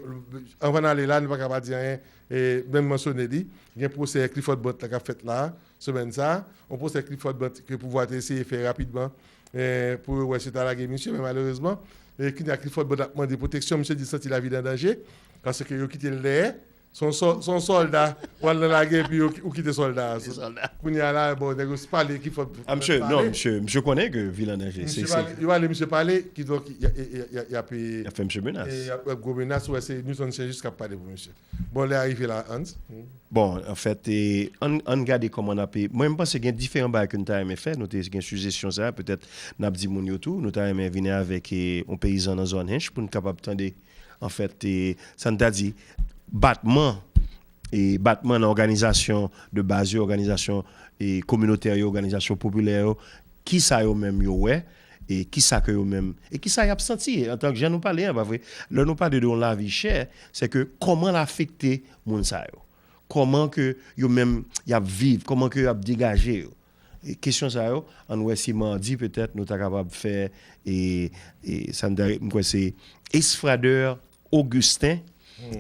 anvan n ale la, nou pa ka pa di anyen, e menm mansyone li, gen pwosè Clifford Brandt la k ap fèt la, semèn sa a, yon pwosè Clifford Brandt ke pouvwa te eseye fè rapidman, eh, pou yo wè si yo ta lage misye, men malerezman, e kounye a Clifford Brandt ap mande pwoteksyon, misye di l santi lavi l an danje, paske yo kite l dèyè, Se yon sò-, se yon sòlda, w al nan lagè, epi ou, ou kite sòlda a. Kite sòlda. Kounye a la, bon, nèg yo pale ki fò. Ah, misye, non, misye, misye konnen ke vi l an danje. Misye pale, yo pale, misye pale, kidonk, y a, y a, y a, y a, y ap, y ap fè misye menas. Y ap, y ap gwo menas, ou wè se Newton Saint-Just k ap pale pou misye. Bon, lè a rive la, Hans. Bon, anfèt, e, ann, ann gade kòman n ap, e, mwen, m panse gen diferan bagay ke n ta renmen fè, nou te gen sijesyon sa, petèt n ap di moun yo tou, nou ta renmen vini avèk, e, yon peyizan nan zòn Hench pou n kapab tande anfèt, e, sa n ta di, batman, e, batman nan òganizasyon de baz yo, òganizasyon, e, kominotè yo, òganizasyon popilè yo, kisa yo menm yo wè, e kisa ke yo menm, e kisa y ap santi, antanke jan nou pale an, pa vre? Lè nou pale de yon lavi chè, se ke kòman l afekte moun sa yo? Kòman ke yo menm y ap viv? Kòman ke y ap degaje yo? E kesyon sa yo, ann wè si madi petèt nou ta kapab fè, e, e, sa n ta, m kwè se Esfradeur Augustin,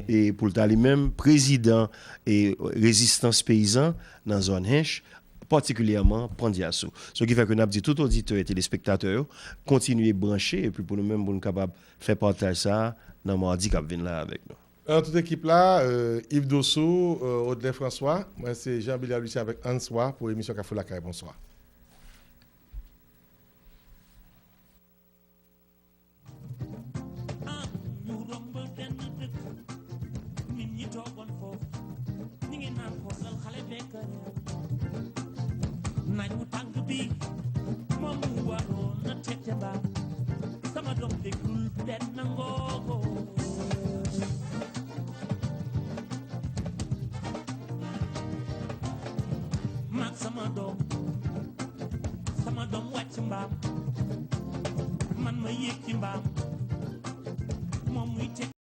e pou l ta li menm prezidan, e, Rezistans Peyizan nan zòn Hench, patikilyèman Pandyasou. Sa ki fè ke n ap di tout oditè e telespektatè yo, kontinye branche, epi pou nou menm, pou nou kapab fè pataj sa a nan madi k ap vin la avèk nou. Nan tout ekip la, euh, Yves Dossou, euh, Audley François, mwen se Jean Billy Lucien avèk Answa pou emisyon Kafou Lakay. Bonswa. Ah, ñu romb benn dëkk, nit ñi toogoon foofu, ñu ngi naan xoolal xale beeg a réew. Naaj wu tàng bi, moom mu waroon na tette mbaam. Sama doom déglul benn ngoogu. Maag sama doom, sama doom wàcc mbaam. Man ma yéeg ci mbaam, moom muy teg